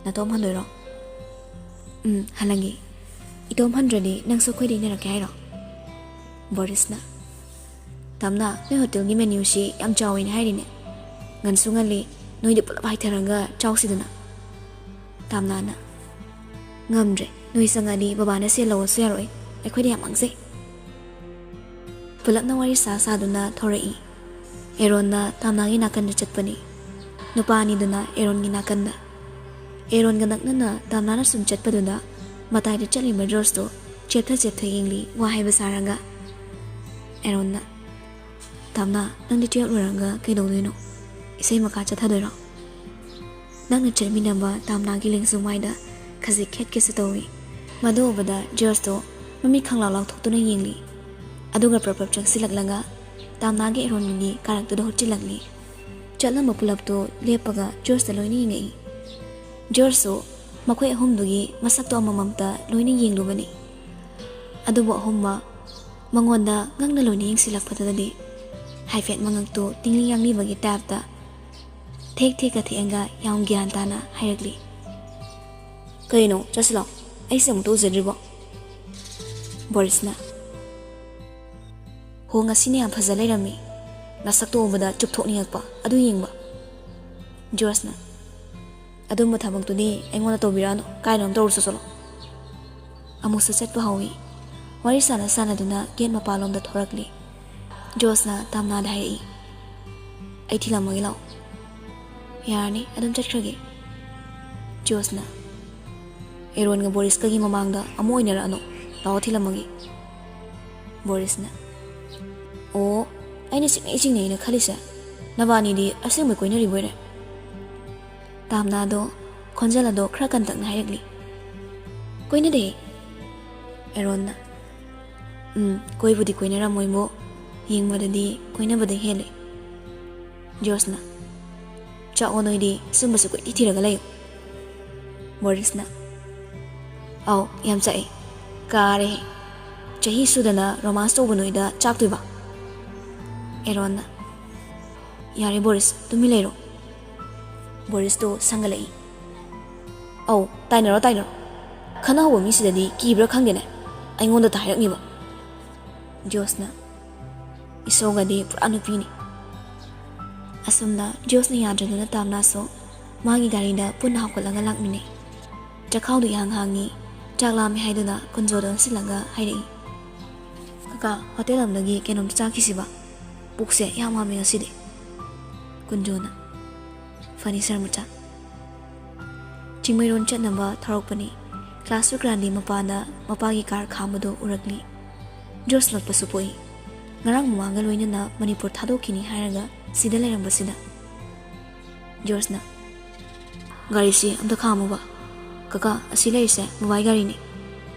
"ꯅꯇꯣꯝ ꯍꯟꯗꯣꯏꯔꯣ?" "ꯎꯝ, ꯍꯜꯂꯒꯦ꯫ ꯏꯇꯣꯝ ꯍꯟꯗ꯭ꯔꯗꯤ ꯅꯪꯁꯨ ꯑꯩꯈꯣꯏꯗ ꯏꯟꯅꯔꯛꯀꯦ ꯍꯥꯏꯔꯣ?" ꯕꯣꯔꯤꯁꯅ, "ꯇꯥꯝꯅꯥ, ꯅꯣꯏ ꯍꯣꯇꯦꯜꯒꯤ menuꯁꯤ ꯌꯥꯝ ꯆꯥꯎꯋꯦꯅ ꯍꯥꯏꯔꯤꯅꯦ꯫ ꯉꯟꯁꯨ ꯉꯜꯂꯤ, ꯅꯣꯏꯗꯤ ꯄꯨꯂꯞ ꯍꯥꯏꯊꯔꯒ ꯆꯥꯎꯁꯤꯗꯅ꯫" ꯇꯥꯝꯅꯥꯅ, "ꯉꯝꯗ꯭ꯔꯦ, ꯅꯣꯏ ꯆꯪꯉꯗꯤ ꯕꯕꯥꯅ ꯁꯦꯜ ꯂꯧꯔꯁꯨ ꯌꯥꯔꯣꯏ, ꯑꯩꯈꯣꯏꯗ ꯌꯥꯝ ꯃꯥꯡꯖꯩ꯫" ꯄꯨꯂꯞꯅ ꯋꯥꯔꯤ ꯁꯥ ꯁꯥꯗꯨꯅ ꯊꯣꯔꯛꯏ꯫ ꯑꯦꯔꯣꯟꯅ ꯇꯥꯝꯅꯥꯒꯤ ꯅꯥꯀꯟꯗ ꯆꯠꯄꯅꯤ꯫ ꯅꯨꯄꯥ ꯑꯅꯤꯗꯨꯅ ꯑꯦꯔꯣꯟꯒꯤ ꯅꯥꯀꯟꯗ꯫ ꯑꯦꯔꯣꯟꯒ ꯅꯛꯅꯅ ꯇꯥꯝꯅꯥꯅ ꯁꯨꯝ ꯆꯠꯄꯗꯨꯗ ꯃꯇꯥꯏꯗ ꯆꯠꯂꯤꯕ ꯖꯣꯔꯖꯇꯣ ꯆꯦꯞꯊ ꯆꯦꯞꯊ ꯌꯦꯡꯂꯤ, ꯋꯥ ꯍꯥꯏꯕ ꯁꯥꯔꯒ꯫ ꯑꯦꯔꯣꯟꯅ, "ꯇꯥꯝꯅꯥ, ꯅꯪꯗꯤ twelve ꯂꯣꯏꯔꯒ ꯀꯩꯗꯧꯗꯣꯏꯅꯣ? ꯏꯁꯩ ꯃꯈꯥ ꯆꯠꯊꯗꯣꯏꯔꯣ?" ꯅꯛꯅ ꯆꯠꯃꯤꯟꯅꯕ ꯇꯥꯝꯅꯥꯒꯤ ꯂꯦꯡꯖꯨꯝ ꯃꯥꯏꯗ ꯈꯖꯤꯛ ꯈꯦꯠꯀꯦꯁꯨ ꯇꯧꯏ꯫ ꯃꯗꯨ ꯎꯕꯗ ꯖꯣꯔꯖꯇꯣ ꯃꯃꯤꯠ ꯈꯪꯂꯥꯎ ꯂꯥꯎꯊꯣꯛꯇꯨꯅ ꯌꯦꯡꯂꯤ꯫ ꯑꯗꯨꯒ ꯄ꯭ꯔꯞ ꯄ꯭ꯔꯞ ꯆꯪꯁꯤꯜꯂꯛꯂꯒ ꯇꯥꯝꯅꯥꯒꯤ ꯑꯦꯔꯣꯟꯒꯤ ꯀꯥꯔꯛꯇꯨꯗ ꯍꯨꯠꯆꯤꯜꯂꯛꯂꯤ꯫ ꯆꯠꯂꯝꯕ ꯄꯨꯂꯞꯇꯨ ꯂꯦꯞꯄꯒ ꯖꯣꯔꯖꯇ ꯂꯣꯏꯅ ꯌꯦꯡꯉꯛꯏ꯫ ꯖꯣꯔꯖꯁꯨ ꯃꯈꯣꯏ ꯑꯍꯨꯝꯗꯨꯒꯤ ꯃꯁꯛꯇꯣ ꯑꯃꯃꯝꯇ ꯂꯣꯏꯅ ꯌꯦꯡꯂꯨꯕꯅꯤ꯫ ꯑꯗꯨꯕꯨ ꯑꯍꯨꯝꯃꯛ ꯃꯉꯣꯟꯗ ꯉꯛꯅ ꯂꯣꯏꯅ ꯌꯦꯡꯁꯤꯜꯂꯛꯄꯗꯨꯗꯗꯤ ꯍꯥꯏꯐꯦꯠ ꯃꯉꯛꯇꯨ ꯇꯤꯡꯂꯤ ꯌꯥꯡꯂꯤꯕꯒꯤ ꯇꯥꯏꯞꯇ ꯊꯦꯛ ꯊꯦꯛꯀ ꯊꯦꯛꯑꯒ ꯌꯥꯝ ꯒ꯭ꯌꯥꯟ ꯇꯥꯅ ꯍꯥꯏꯔꯛꯂꯤ꯫ "ꯀꯩꯅꯣ, ꯆꯠꯁꯤꯜꯂꯣ, ꯑꯩꯁꯦ ꯑꯃꯨꯛꯇ ꯎꯖꯗ꯭ꯔꯤꯕꯣ?" ꯕꯣꯔꯤꯁꯅ, "ꯍꯣ, ꯉꯁꯤꯅ ꯌꯥꯝ ꯐꯖ ꯂꯩꯔꯝꯃꯤ꯫ ꯅꯁꯛꯇꯣ ꯎꯕꯗ ꯆꯨꯞꯊꯣꯛꯅꯤꯡꯉꯛꯄ ꯑꯗꯨ ꯌꯦꯡꯕ꯫" ꯖꯣꯔꯖꯅ, "ꯑꯗꯨꯝꯕ ꯊꯕꯛꯇꯨꯗꯤ ꯑꯩꯉꯣꯟꯗ ꯇꯧꯕꯤꯔꯛꯑꯅꯨ, ꯀꯥꯏꯗꯅꯣꯝ ꯇꯧꯔꯨꯁꯣ ꯆꯠꯂꯣ꯫" ꯑꯃꯨꯛꯁꯨ ꯆꯠꯄ ꯍꯧꯏ꯫ ꯋꯥꯔꯤ ꯁꯥꯟꯅ ꯁꯥꯟꯅꯗꯨꯅ ꯒꯦꯠ ꯃꯄꯥꯟꯂꯣꯝꯗ ꯊꯣꯔꯛꯂꯤ꯫ ꯖꯣꯔꯖꯅ ꯇꯥꯝꯅꯥꯗ ꯍꯥꯏꯔꯛꯏ, "ꯑꯩ ꯊꯤꯜꯂꯝꯃꯒꯦ ꯂꯥꯛꯑꯣ꯫" "ꯌꯥꯔꯅꯤ, ꯑꯗꯨꯝ ꯆꯠꯈ꯭ꯔꯒꯦ꯫" ꯖꯣꯔꯖꯅ, "ꯑꯦꯔꯣꯟꯒ ꯕꯣꯔꯤꯁꯀꯒꯤ ꯃꯃꯥꯡꯗ ꯑꯃꯨꯛ ꯑꯣꯏꯅꯔꯛꯑꯅꯨ, ꯂꯥꯛꯑꯣ ꯊꯤꯜꯂꯝꯃꯒꯦ꯫" ꯕꯣꯔꯤꯁꯅ, "ꯑꯣ, ꯑꯩꯅ ꯆꯤꯡꯅꯩ ꯆꯤꯡꯅꯩꯅ ꯈꯜꯂꯤꯁꯦ ꯅꯕꯥꯅꯤꯗꯤ ꯑꯁꯦꯡꯕꯩ ꯀꯣꯏꯅꯔꯤꯕꯣꯏꯔꯦ?" ꯇꯥꯝꯅꯥꯗꯣ ꯈꯣꯟꯖꯦꯜ ꯑꯗꯣ ꯈꯔ ꯀꯟꯇꯛꯅ ꯍꯥꯏꯔꯛꯂꯤ꯫ "ꯀꯣꯏꯅꯗꯦ꯫" ꯑꯦꯔꯣꯟꯅ, "ꯎꯝ, ꯀꯣꯏꯕꯨꯗꯤ ꯀꯣꯏꯅꯔꯝꯃꯣꯏꯕꯣ, ꯌꯦꯡꯕꯗꯗꯤ ꯀꯣꯏꯅꯕꯗ ꯍꯦꯜꯂꯦ꯫" ꯖꯣꯔꯖꯅ, "ꯆꯥꯛꯑꯣ ꯅꯣꯏꯗꯤ, ꯁꯨꯝꯕꯁꯨ ꯀꯣꯏꯊꯤ ꯊꯤꯔꯒ ꯂꯩꯌꯨ꯫" ꯕꯣꯔꯤꯁꯅ, "ꯑꯧ, ꯌꯥꯝ ꯆꯥꯛꯑꯦ꯫ ꯀꯥꯔꯦ꯫ ꯆꯍꯤ ꯁꯨꯗꯅ ꯔꯣꯃꯥꯟꯁ ꯇꯧꯕ ꯅꯣꯏꯗ ꯆꯥꯛꯇꯣꯏꯕ?" ꯑꯦꯔꯣꯟꯅ, "ꯌꯥꯔꯦ ꯕꯣꯔꯤꯁ, ꯇꯨꯃꯤꯟ ꯂꯩꯔꯣ꯫" ꯕꯣꯔꯤꯁꯇꯣ ꯁꯪꯒꯠꯂꯛꯏ꯫ "ꯑꯧ, ꯇꯥꯏꯅꯔꯣ, ꯇꯥꯏꯅꯔꯣ꯫ ꯈꯠꯅꯍꯧꯕ ꯃꯤꯁꯤꯗꯗꯤ ꯀꯤꯕ꯭ꯔꯥ ꯈꯪꯗꯦꯅꯦ, ꯑꯩꯉꯣꯟꯗꯇ ꯍꯥꯏꯔꯛꯅꯤꯕ꯫" ꯖꯣꯔꯖꯅ, "ꯏꯁꯧꯒꯗꯤ ꯄꯨꯔꯥ ꯅꯨꯄꯤꯅꯤ꯫" ꯑꯁꯨꯝꯅ ꯖꯣꯔꯖꯅ ꯌꯥꯗ꯭ꯔꯗꯨꯅ ꯇꯥꯝꯅꯥꯁꯨ ꯃꯥꯒꯤ ꯒꯥꯔꯤꯗ ꯄꯨꯟꯅ ꯍꯥꯞꯀꯠꯂꯒ ꯂꯥꯛꯃꯤꯟꯅꯩ꯫ ꯆꯈꯥꯎꯗꯨ ꯏꯍꯥꯡ ꯍꯥꯡꯉꯤ꯫ ꯆꯥꯛ ꯂꯥꯝꯃꯦ ꯍꯥꯏꯗꯨꯅ ꯀꯨꯟꯖꯣꯗ ꯑꯣꯟꯁꯤꯜꯂꯒ ꯍꯥꯏꯔꯛꯏ, "ꯀꯀꯥ, ꯍꯣꯇꯦꯜ ꯑꯃꯗꯒꯤ ꯀꯩꯅꯣꯝꯇ ꯆꯥꯈꯤꯁꯤꯕ? ꯄꯨꯛꯁꯦ ꯌꯥꯝ ꯍꯥꯝꯃꯦ ꯉꯁꯤꯗꯤ꯫" ꯀꯨꯟꯖꯣꯅ, "ꯐꯅꯤ ꯁꯥꯔ ꯃꯆꯥ꯫" ꯆꯤꯡꯃꯩꯔꯣꯟ ꯆꯠꯅꯕ ꯊꯧꯔꯛꯄꯅꯤ꯫ ꯀ꯭ꯂꯥꯁ ꯇꯨ ꯒ꯭ꯔꯥꯟꯗꯤ ꯃꯄꯥꯟꯗ ꯃꯄꯥꯒꯤ ꯀꯥꯔ ꯈꯥꯝꯕꯗꯨ ꯎꯔꯛꯂꯤ꯫ ꯖꯣꯔꯖ ꯉꯛꯄꯁꯨ ꯄꯣꯛꯏ꯫ ꯉꯔꯥꯡ ꯃꯃꯥꯒ ꯂꯣꯏꯅꯅ ꯃꯅꯤꯄꯨꯔ ꯊꯥꯗꯣꯛꯈꯤꯅꯤ ꯍꯥꯏꯔꯒ ꯁꯤꯗ ꯂꯩꯔꯝꯕꯁꯤꯗ꯫ ꯖꯣꯔꯖꯅ, "ꯒꯥꯔꯤꯁꯤ ꯑꯝꯇ ꯈꯥꯝꯃꯨꯕ꯫ ꯀꯀꯥ, ꯑꯁꯤ ꯂꯩꯔꯤꯁꯦ ꯕꯕꯥꯒꯤ ꯒꯥꯔꯤꯅꯤ꯫"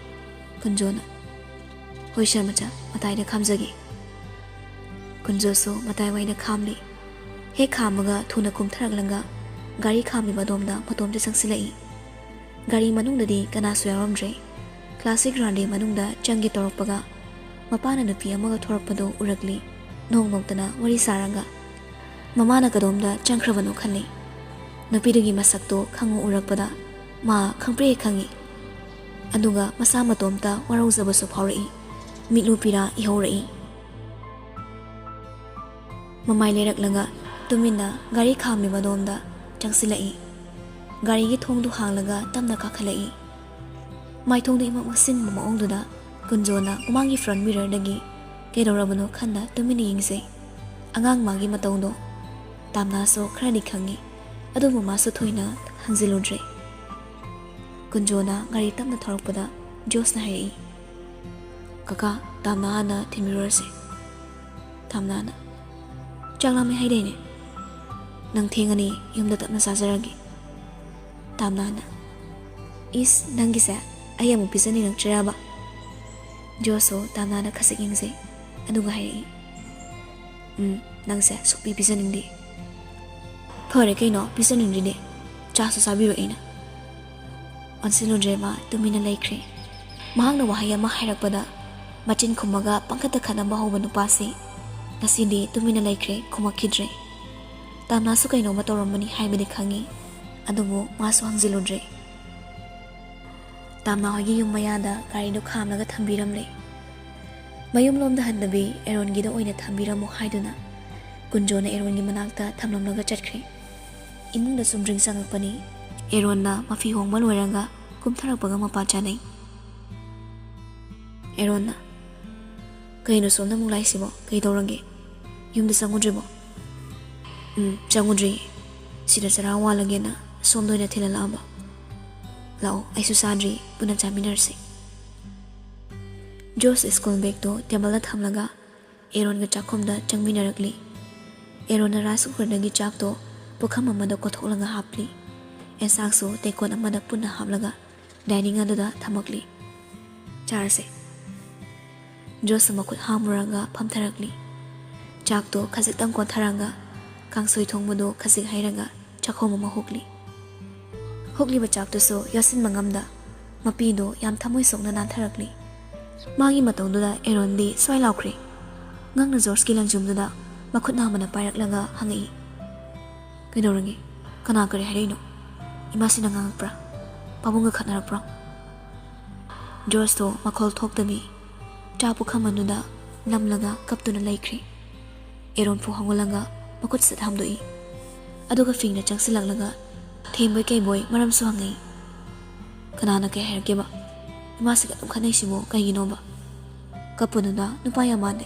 ꯀꯨꯟꯖꯣꯅ, "ꯍꯣꯏ ꯁꯥꯔ ꯃꯆꯥ, ꯃꯇꯥꯏꯗ ꯈꯥꯝꯖꯒꯦ꯫" ꯀꯨꯟꯖꯣꯁꯨ ꯃꯇꯥꯏꯋꯥꯏꯗ ꯈꯥꯝꯂꯤ꯫ ꯍꯦꯛ ꯈꯥꯝꯕꯒ ꯊꯨꯅ ꯀꯨꯝꯊꯔꯛꯂꯒ ꯒꯥꯔꯤ ꯈꯥꯝꯂꯤꯕ ꯑꯗꯣꯝꯗ ꯃꯇꯣꯝꯇ ꯆꯪꯁꯤꯜꯂꯛꯏ꯫ ꯒꯥꯔꯤ ꯃꯅꯨꯡꯗꯗꯤ ꯀꯅꯥꯁꯨ ꯌꯥꯎꯔꯝꯗ꯭ꯔꯦ꯫ ꯀ꯭ꯂꯥꯁꯤꯛ ꯒ꯭ꯔꯥꯟꯗꯦ ꯃꯅꯨꯡꯗ ꯆꯪꯒꯦ ꯇꯧꯔꯛꯄꯒ ꯃꯄꯥꯅ ꯅꯨꯄꯤ ꯑꯃꯒ ꯊꯣꯔꯛꯄꯗꯨ ꯎꯔꯛꯂꯤ꯫ ꯅꯣꯛ ꯅꯣꯛꯇꯅ ꯋꯥꯔꯤ ꯁꯥꯔꯒ ꯃꯃꯥꯅ ꯀꯗꯣꯝꯗ ꯆꯪꯈ꯭ꯔꯕꯅꯣ ꯈꯜꯂꯤ꯫ ꯅꯨꯄꯤꯗꯨꯒꯤ ꯃꯁꯛꯇꯣ ꯈꯪꯉꯨ ꯎꯔꯛꯄꯗ ꯃꯥ ꯈꯪꯄ꯭ꯔꯦꯛ ꯍꯦꯛ ꯈꯪꯉꯤ꯫ ꯑꯗꯨꯒ ꯃꯁꯥ ꯃꯇꯣꯝꯇ ꯋꯥꯔꯧꯖꯕꯁꯨ ꯐꯥꯎꯔꯛꯏ꯫ ꯃꯤꯠꯂꯨ ꯄꯤꯔꯥ ꯏꯍꯧꯔꯛꯏ꯫ ꯃꯃꯥꯏ ꯂꯩꯔꯛꯂꯒ ꯇꯨꯃꯤꯟꯅ ꯒꯥꯔꯤ ꯈꯥꯝꯃꯤꯕ ꯑꯗꯣꯝꯗ ꯆꯪꯁꯤꯜꯂꯛꯏ꯫ ꯒꯥꯔꯤꯒꯤ ꯊꯣꯡꯗꯨ ꯍꯥꯡꯂꯒ ꯇꯞꯅ ꯀꯥꯈꯠꯂꯛꯏ꯫ ꯃꯥꯏꯊꯣꯡꯗꯨ ꯏꯃꯛ ꯃꯛꯁꯤꯟꯕ ꯃꯑꯣꯡꯗꯨꯗ ꯀꯨꯟꯖꯣꯅ ꯃꯃꯥꯡꯒꯤ front mirrorꯗꯒꯤ ꯀꯩꯗꯧꯔꯕꯅꯣ ꯈꯟꯅ ꯇꯨꯃꯤꯟꯅ ꯌꯦꯡꯖꯩ꯫ ꯑꯉꯥꯡ ꯃꯥꯒꯤ ꯃꯇꯧꯗꯣ ꯇꯥꯝꯅꯥꯁꯨ ꯈꯔꯗꯤ ꯈꯪꯏ, ꯑꯗꯨꯕꯨ ꯃꯥꯁꯨ ꯊꯣꯏꯅ ꯍꯪꯖꯤꯜꯂꯨꯗ꯭ꯔꯦ꯫ ꯀꯨꯟꯖꯣꯅ ꯒꯥꯔꯤ ꯇꯞꯅ ꯊꯧꯔꯛꯄꯗ ꯖꯣꯁꯅ ꯍꯥꯏꯔꯛꯏ, "ꯀꯀꯥ, ꯇꯥꯝꯅꯥ ꯍꯥꯟꯅ ꯊꯤꯟꯕꯤꯔꯨꯔꯁꯦ꯫" ꯇꯥꯝꯅꯥꯅ, "ꯆꯥꯛ ꯂꯥꯝꯃꯦ ꯍꯥꯏꯗꯥꯏꯅꯦ? ꯅꯪ ꯊꯦꯡꯉꯅꯤ, ꯌꯨꯝꯗ ꯇꯞꯅ ꯆꯥꯖꯔꯒꯦ꯫" ꯇꯥꯝꯅꯥꯅ, "ꯏꯁ, ꯅꯪꯒꯤꯁꯦ ꯑꯩ ꯑꯃꯨꯛ ꯄꯤꯖꯅꯤꯡꯉꯛꯇ꯭ꯔꯤꯔꯕ?" ꯖꯣꯁꯁꯨ ꯇꯥꯝꯅꯥꯅ ꯈꯖꯤꯛ ꯌꯦꯡꯖꯩ, ꯑꯗꯨꯒ ꯍꯥꯏꯔꯛꯏ, "ꯎꯝ, ꯅꯪꯁꯦ ꯁꯨꯛꯄꯤ ꯄꯤꯖꯅꯤꯡꯗꯦ꯫" "ꯐꯔꯦ ꯀꯩꯅꯣ, ꯄꯤꯖꯅꯤꯡꯗ꯭ꯔꯤꯗꯤ꯫ ꯆꯥꯁꯨ ꯆꯥꯕꯤꯔꯣꯏ ꯑꯩꯅ꯫" ꯑꯣꯟꯁꯤꯜꯂꯨꯗ꯭ꯔꯦ, ꯃꯥ ꯇꯨꯃꯤꯟꯅ ꯂꯩꯈ꯭ꯔꯦ꯫ ꯃꯍꯥꯛꯅ ꯋꯥꯍꯩ ꯑꯃ ꯍꯥꯏꯔꯛꯄꯗ ꯃꯆꯤꯟ ꯈꯨꯝꯃꯒ ꯄꯪꯈꯠꯇ ꯈꯠꯅꯕ ꯍꯧꯕ ꯅꯨꯄꯥꯁꯤ ꯉꯁꯤꯗꯤ ꯇꯨꯃꯤꯟꯅ ꯂꯩꯈ꯭ꯔꯦ, ꯈꯨꯝꯃꯛꯈꯤꯗ꯭ꯔꯦ꯫ ꯇꯥꯝꯅꯥꯁꯨ ꯀꯩꯅꯣꯝꯃ ꯇꯧꯔꯝꯃꯅꯤ ꯍꯥꯏꯕꯗꯤ ꯈꯪꯉꯤ, ꯑꯗꯨꯕꯨ ꯃꯥꯁꯨ ꯍꯪꯖꯤꯜꯂꯨꯗ꯭ꯔꯦ꯫ ꯇꯥꯝꯅꯥ ꯍꯣꯏꯒꯤ ꯌꯨꯝ ꯃꯌꯥꯗ ꯒꯥꯔꯤꯗꯨ ꯈꯥꯝꯂꯒ ꯊꯝꯕꯤꯔꯝꯂꯦ꯫ ꯃꯌꯨꯝꯂꯣꯝꯗ ꯍꯟꯗꯕꯤ ꯑꯦꯔꯣꯟꯒꯤꯗ ꯑꯣꯏꯅ ꯊꯝꯕꯤꯔꯝꯃꯣ ꯍꯥꯏꯗꯨꯅ ꯀꯨꯟꯖꯣꯅ ꯑꯦꯔꯣꯟꯒꯤ ꯃꯅꯥꯛꯇ ꯊꯝꯂꯝꯂꯒ ꯆꯠꯈ꯭ꯔꯦ꯫ ꯏꯃꯨꯡꯗ ꯆꯨꯝꯗ꯭ꯔꯤꯡ ꯆꯪꯉꯛꯄꯅꯤ꯫ ꯑꯦꯔꯣꯟꯅ ꯃꯐꯤ ꯍꯣꯡꯕ ꯂꯣꯏꯔꯒ ꯀꯨꯝꯊꯔꯛꯄꯒ ꯃꯄꯥ ꯆꯥꯅꯩ꯫ ꯑꯦꯔꯣꯟꯅ, "ꯀꯩꯅꯣ ꯁꯣꯝꯗ ꯑꯃꯨꯛ ꯂꯥꯛꯏꯁꯤꯕꯣ? ꯀꯩ ꯇꯧꯔꯒꯦ? ꯌꯨꯝꯗ ꯆꯪꯉꯨꯗ꯭ꯔꯤꯕꯣ?" "ꯎꯝ, ꯆꯪꯉꯨꯗ꯭ꯔꯤ꯫ ꯁꯤꯗ ꯆꯔꯥ ꯋꯥꯜꯂꯒꯦꯅ ꯁꯣꯝꯗ ꯑꯣꯏꯅ ꯊꯤꯜꯍꯜꯂꯛꯑꯕ꯫ ꯂꯥꯛꯑꯣ, ꯑꯩꯁꯨ ꯆꯥꯗ꯭ꯔꯤ, ꯄꯨꯟꯅ ꯆꯥꯃꯤꯟꯅꯔꯁꯤ꯫" ꯖꯣꯁ ꯁ꯭ꯀꯨꯜ ꯕꯦꯒꯇꯣ ꯇꯦꯕꯜꯗ ꯊꯝꯂꯒ ꯑꯦꯔꯣꯟꯒ ꯆꯥꯛꯈꯨꯝꯗ ꯆꯪꯃꯤꯟꯅꯔꯛꯂꯤ꯫ ꯑꯦꯔꯣꯟꯅ ꯔꯥꯏꯁ ꯀꯨꯀꯔꯗꯒꯤ ꯆꯥꯛꯇꯣ ꯄꯨꯈꯝ ꯑꯃꯗ ꯀꯣꯊꯣꯛꯂꯒ ꯍꯥꯞꯂꯤ꯫ ꯑꯦꯟꯁꯥꯡꯁꯨ ꯇꯦꯡꯀꯣꯠ ꯑꯃꯗ ꯄꯨꯟꯅ ꯍꯥꯞꯂꯒ ꯗꯥꯏꯅꯤꯡ ꯑꯗꯨꯗ ꯊꯝꯃꯛꯂꯤ꯫ "ꯆꯥꯔꯁꯦ꯫" ꯖꯣꯁꯁꯨ ꯃꯈꯨꯠ ꯍꯥꯝꯃꯨꯔꯒ ꯐꯝꯊꯔꯛꯂꯤ꯫ ꯆꯥꯛꯇꯣ ꯈꯖꯤꯛꯇꯪ ꯀꯣꯟꯊꯔꯒ ꯀꯥꯡꯁꯣꯏ ꯊꯣꯡꯕꯗꯣ ꯈꯖꯤꯛ ꯍꯩꯔꯒ ꯆꯥꯛꯈꯣꯝ ꯑꯃ ꯍꯨꯛꯂꯤ꯫ ꯍꯨꯛꯂꯤꯕ ꯆꯥꯛꯇꯨꯁꯨ ꯌꯣꯠꯁꯤꯟꯕ ꯉꯝꯗ ꯃꯄꯤꯗꯣ ꯌꯥꯝ ꯊꯃꯣꯏ ꯁꯣꯛꯅ ꯅꯥꯟꯊꯔꯛꯂꯤ꯫ ꯃꯥꯒꯤ ꯃꯇꯧꯗꯨꯗ ꯑꯦꯔꯣꯟꯗꯤ ꯁ꯭ꯋꯥꯏ ꯂꯥꯎꯈ꯭ꯔꯦ꯫ ꯉꯛꯅ ꯖꯣꯔꯖꯀꯤ ꯂꯪꯖꯨꯝꯗꯨꯗ ꯃꯈꯨꯠ ꯅꯥꯝꯃꯅ ꯄꯥꯏꯔꯛꯂꯒ ꯍꯪꯉꯛꯏ, "ꯀꯩꯗꯧꯔꯒꯦ? ꯀꯅꯥ ꯀꯔꯤ ꯍꯥꯏꯔꯛꯏꯅꯣ? ꯏꯃꯥꯁꯤꯅ ꯉꯥꯡꯉꯛꯄ꯭ꯔꯥ? ꯄꯥꯕꯨꯡꯒ ꯈꯠꯅꯔꯛꯄ꯭ꯔꯣ?" ꯖꯣꯔꯖꯇꯣ ꯃꯈꯣꯜ ꯊꯣꯛꯇꯕꯤ ꯆꯥ ꯄꯨꯈꯝ ꯑꯗꯨꯗ ꯅꯝꯂꯒ ꯀꯞꯇꯨꯅ ꯂꯩꯈ꯭ꯔꯦ꯫ ꯑꯦꯔꯣꯟ ꯐꯨ ꯍꯧꯒꯠꯂꯒ ꯃꯈꯨꯠ ꯁꯠ ꯍꯥꯝꯗꯣꯛꯏ꯫ ꯑꯗꯨꯒ ꯐꯤꯡꯅ ꯆꯪꯁꯤꯜꯂꯛꯂꯒ ꯊꯦꯝꯕꯣꯏ ꯀꯩꯕꯣꯏ ꯃꯔꯝꯁꯨ ꯍꯪꯉꯛꯏ꯫ "ꯀꯅꯥꯅ ꯀꯩ ꯍꯥꯏꯔꯛꯀꯦꯕ? ꯏꯃꯥꯁꯤꯒ ꯑꯗꯨꯝ ꯈꯠꯅꯩꯁꯤꯕꯨ ꯀꯩꯒꯤꯅꯣꯕ? ꯀꯞꯄꯨꯅꯨꯗ, ꯅꯨꯄꯥ ꯌꯥꯝ ꯃꯥꯟꯗꯦ꯫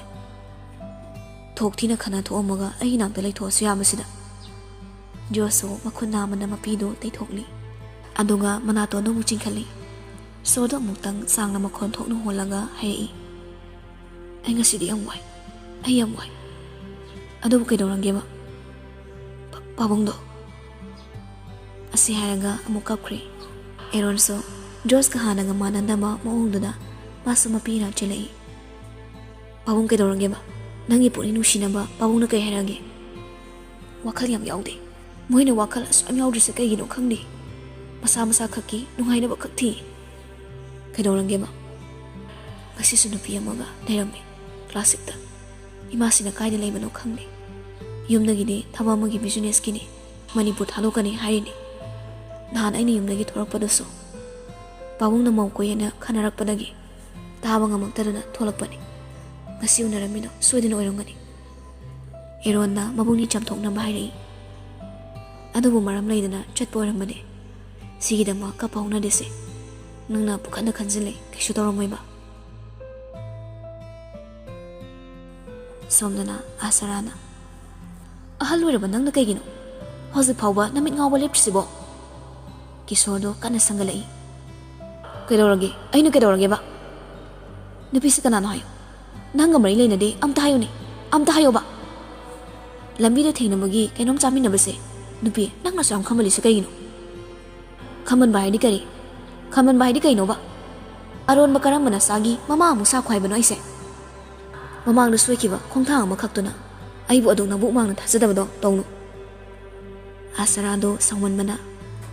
ꯊꯣꯛ ꯊꯤꯅ ꯈꯠꯅ ꯊꯣꯛꯑꯝꯃꯒ ꯑꯩꯒꯤ ꯅꯥꯛꯇ ꯂꯩꯊꯣꯛꯑꯁꯨ ꯌꯥꯕꯁꯤꯗ꯫" ꯖꯣꯔꯖꯁꯨ ꯃꯈꯨꯠ ꯅꯥꯝꯃꯅ ꯃꯄꯤꯗꯨ ꯇꯩꯊꯣꯛꯂꯤ꯫ ꯑꯗꯨꯒ ꯃꯅꯥꯇꯣꯟꯗꯨ ꯑꯃꯨꯛ ꯆꯤꯡꯈꯠꯂꯤ꯫ ꯁꯣꯔꯗꯨ ꯑꯃꯨꯛꯇꯪ ꯁꯥꯡꯅ ꯃꯈꯣꯟ ꯊꯣꯛꯅ ꯍꯣꯜꯂꯒ ꯍꯥꯏꯔꯛꯏ, "ꯑꯩ ꯉꯁꯤꯗꯤ ꯌꯥꯝ ꯋꯥꯏ꯫ ꯑꯩ ꯌꯥꯝ ꯋꯥꯏ꯫ ꯑꯗꯨꯕꯨ ꯀꯩꯗꯧꯔꯒꯦꯕ? ꯄꯥ-, ꯄꯥꯕꯨꯡꯗꯣ?" ꯑꯁꯤ ꯍꯥꯏꯔꯒ ꯑꯃꯨꯛ ꯀꯞꯈ꯭ꯔꯦ꯫ ꯑꯦꯔꯣꯟꯁꯨ ꯖꯣꯔꯖꯀ ꯍꯥꯟꯅꯒ ꯃꯥꯟꯅꯗꯕ ꯃꯑꯣꯡꯗꯨꯗ ꯃꯥꯁꯨ ꯃꯄꯤ ꯏꯔꯥ ꯆꯦꯜꯂꯛꯏ꯫ "ꯄꯥꯕꯨꯡ ꯀꯩꯗꯧꯔꯒꯦꯕ? ꯅꯪꯒꯤ ꯄꯨꯛꯅꯤꯡ ꯅꯨꯡꯁꯤꯅꯕ ꯄꯥꯕꯨꯡꯅ ꯀꯩ ꯍꯥꯏꯔꯛꯑꯒꯦ?" "ꯋꯥꯈꯜ ꯌꯥꯝ ꯌꯥꯎꯗꯦ꯫ ꯃꯣꯏꯅ ꯋꯥꯈꯜ ꯑꯁꯨꯛ ꯌꯥꯝ ꯌꯥꯎꯗ꯭ꯔꯤꯁꯦ ꯀꯩꯒꯤꯅꯣ ꯈꯪꯗꯦ꯫ ꯃꯁꯥ ꯃꯁꯥ ꯈꯛꯀꯤ ꯅꯨꯡꯉꯥꯏꯅꯕ ꯈꯛ ꯊꯤ꯫" "ꯀꯩꯗꯧꯔꯒꯦꯕ?" "ꯉꯁꯤꯁꯨ ꯅꯨꯄꯤ ꯑꯃꯒ ꯂꯩꯔꯝꯃꯦ ꯀ꯭ꯂꯥꯁ ꯁꯤꯛꯁꯇ꯫ ꯏꯃꯥꯁꯤꯅ ꯀꯥꯏꯗ ꯂꯩꯕꯅꯣ ꯈꯪꯗꯦ꯫ ꯌꯨꯝꯗꯒꯤꯗꯤ ꯊꯕꯛ ꯑꯃꯒꯤ ꯕꯤꯖꯤꯅꯦꯁꯀꯤꯅꯤ, ꯃꯅꯤꯄꯨꯔ ꯊꯥꯗꯣꯛꯀꯅꯤ ꯍꯥꯏꯔꯤꯅꯤ꯫ ꯅꯍꯥꯟ ꯑꯩꯅ ꯌꯨꯝꯗꯒꯤ ꯊꯣꯔꯛꯄꯗꯁꯨ ꯄꯥꯕꯨꯡꯅ ꯃꯧ ꯀꯣꯏꯌꯦꯅ ꯈꯟꯅꯔꯛꯄꯗꯒꯤ ꯇꯥꯕ ꯉꯝꯃꯛꯇꯗꯅ ꯊꯣꯛꯂꯛꯄꯅꯤ꯫ ꯉꯁꯤ ꯎꯅꯔꯝꯃꯤꯗꯣ ꯁꯣꯏꯗꯅ ꯑꯣꯏꯔꯝꯒꯅꯤ꯫" ꯑꯦꯔꯣꯟꯅ ꯃꯕꯨꯛꯅꯤꯡ ꯆꯝꯊꯣꯛꯅꯕ ꯍꯥꯏꯔꯛꯏ꯫ "ꯑꯗꯨꯕꯨ ꯃꯔꯝ ꯂꯩꯗꯅ ꯆꯠꯄ ꯑꯣꯏꯔꯝꯕꯅꯤ꯫ ꯁꯤꯒꯤꯗꯃꯛ ꯀꯞꯄ ꯍꯧꯅꯗꯦꯁꯦ꯫ ꯅꯪꯅ ꯄꯨꯈꯠꯅ ꯈꯟꯖꯤꯜꯂꯦ, ꯀꯩꯁꯨ ꯇꯧꯔꯝꯃꯣꯏꯕ꯫" ꯁꯣꯝꯗꯅ ꯑꯥꯁꯔꯥꯅ, "ꯑꯍꯜ ꯑꯣꯏꯔꯕ ꯅꯪꯅ ꯀꯩꯒꯤꯅꯣ ꯍꯧꯖꯤꯛ ꯐꯥꯎꯕ ꯅꯃꯤꯠ ꯉꯥꯎꯕ ꯂꯦꯞꯇ꯭ꯔꯤꯁꯤꯕꯣ?" ꯀꯤꯁꯣꯔꯗꯣ ꯀꯟꯅ ꯁꯪꯒꯠꯂꯛꯏ꯫ "ꯀꯩꯗꯧꯔꯒꯦ? ꯑꯩꯅ ꯀꯩꯗꯧꯔꯒꯦꯕ? ꯅꯨꯄꯤꯁꯤ ꯀꯅꯥꯅꯣ ꯍꯥꯏꯌꯨ꯫ ꯅꯪꯒ ꯃꯔꯤ ꯂꯩꯅꯗꯦ, ꯑꯝꯇ ꯍꯥꯏꯌꯨꯅꯦ, ꯑꯝꯇ ꯍꯥꯏꯌꯣꯕ꯫ ꯂꯝꯕꯤꯗ ꯊꯦꯡꯅꯕꯒꯤ ꯀꯩꯅꯣꯝ ꯆꯥꯃꯤꯟꯅꯕꯁꯦ, ꯅꯨꯄꯤ, ꯅꯪꯅꯁꯨ ꯌꯥꯝ ꯈꯝꯕꯜꯂꯤꯁꯦ ꯀꯩꯒꯤꯅꯣ? ꯈꯝꯕꯟꯕ ꯍꯥꯏꯗꯤ ꯀꯔꯤ? ꯈꯝꯕꯟꯕ ꯍꯥꯏꯗꯤ ꯀꯩꯅꯣꯕ? ꯑꯔꯣꯟꯕ ꯀꯔꯝꯕ ꯅꯆꯥꯒꯤ ꯃꯃꯥ ꯑꯃꯨꯛ ꯁꯥꯈꯣ ꯍꯥꯏꯕꯅꯣ ꯑꯩꯁꯦ? ꯃꯃꯥꯡꯗ ꯁꯣꯏꯈꯤꯕ ꯈꯣꯡꯊꯥꯡ ꯑꯃꯈꯛꯇꯨꯅ ꯑꯩꯕꯨ ꯑꯗꯨꯛ ꯅꯕꯨꯛ ꯃꯥꯡꯅ ꯊꯥꯖꯗꯕꯗꯣ ꯇꯧꯅꯨ꯫" ꯑꯥꯁꯔꯥꯗꯣ ꯁꯥꯎꯃꯟꯕꯅ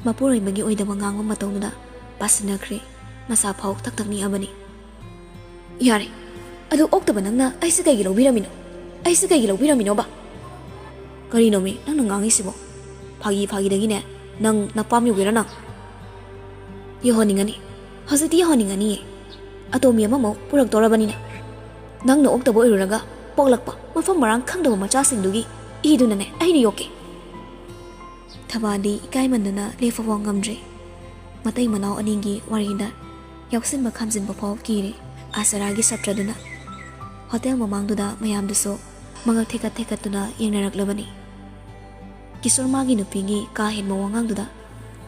ꯃꯄꯨꯔꯣꯏꯕꯒꯤ ꯑꯣꯏꯗꯕ ꯉꯥꯡꯕ ꯃꯇꯧꯗꯨꯗ ꯄꯥꯁꯤꯟꯅꯈ꯭ꯔꯦ꯫ ꯃꯁꯥ ꯐꯥꯎ ꯊꯛ ꯊꯛ ꯅꯤꯛꯑꯕꯅꯤ꯫ "ꯌꯥꯔꯦ, ꯑꯗꯨ ꯑꯣꯛꯇꯕ ꯅꯪꯅ ꯑꯩꯁꯦ ꯀꯩꯒꯤ ꯂꯧꯕꯤꯔꯝꯃꯤꯅꯣ? ꯑꯩꯁꯦ ꯀꯩꯒꯤ ꯂꯧꯕꯤꯔꯝꯃꯤꯅꯣꯕ?" "ꯀꯔꯤꯅꯣꯃꯤ ꯅꯪꯅ ꯉꯥꯡꯉꯤꯁꯤꯕꯣ? ꯐꯥꯒꯤ ꯐꯥꯒꯤꯗꯒꯤꯅꯦ ꯅꯪ ꯅꯄꯥꯝ ꯌꯧꯒꯦꯔꯥ ꯅꯪ?" "ꯌꯧꯍꯟꯅꯤꯡꯉꯅꯤ, ꯍꯧꯖꯤꯛꯇꯤ ꯌꯧꯍꯟꯅꯤꯡꯉꯅꯤꯌꯦ꯫ ꯑꯇꯣꯝꯕꯤ ꯑꯃꯃꯨꯛ ꯄꯨꯔꯛꯇꯧꯔꯕꯅꯤꯅꯦ꯫ ꯅꯪꯅ ꯑꯣꯛꯇꯕ ꯑꯣꯏꯔꯨꯔꯒ ꯄꯣꯛꯂꯛꯄ ꯃꯐꯝ ꯃꯔꯥꯡ ꯈꯪꯗꯕ ꯃꯆꯥꯁꯤꯡꯗꯨꯒꯤ ꯏꯗꯨꯅꯅꯦ ꯑꯩꯅ ꯌꯣꯛꯀꯦ꯫ ꯊꯕꯥꯗꯤ ꯏꯀꯥꯏꯃꯟꯗꯅ ꯂꯦꯞꯄ ꯐꯥꯎ ꯉꯝꯗ꯭ꯔꯦ꯫ ꯃꯇꯩ ꯃꯅꯥꯎ ꯑꯅꯤꯒꯤ ꯋꯥꯔꯤꯗ ꯌꯥꯎꯁꯤꯟꯕ ꯈꯥꯝꯖꯤꯟꯕ ꯐꯥꯎ ꯀꯤꯔꯦ ꯑꯥꯁꯔꯥꯒꯤ ꯁꯞꯇ꯭ꯔꯗꯨꯅ꯫ ꯍꯣꯇꯦꯜ ꯃꯃꯥꯡꯗꯨꯗ ꯃꯌꯥꯝꯗꯨꯁꯨ ꯃꯉꯛ ꯊꯦꯛꯀꯠ ꯊꯦꯛꯀꯠꯇꯨꯅ ꯌꯦꯡꯅꯔꯛꯂꯕꯅꯤ꯫ ꯀꯤꯁꯣꯔ ꯃꯥꯒꯤ ꯅꯨꯄꯤꯒꯤ ꯀꯥ ꯍꯦꯟꯕ ꯋꯥꯉꯥꯡꯗꯨꯗ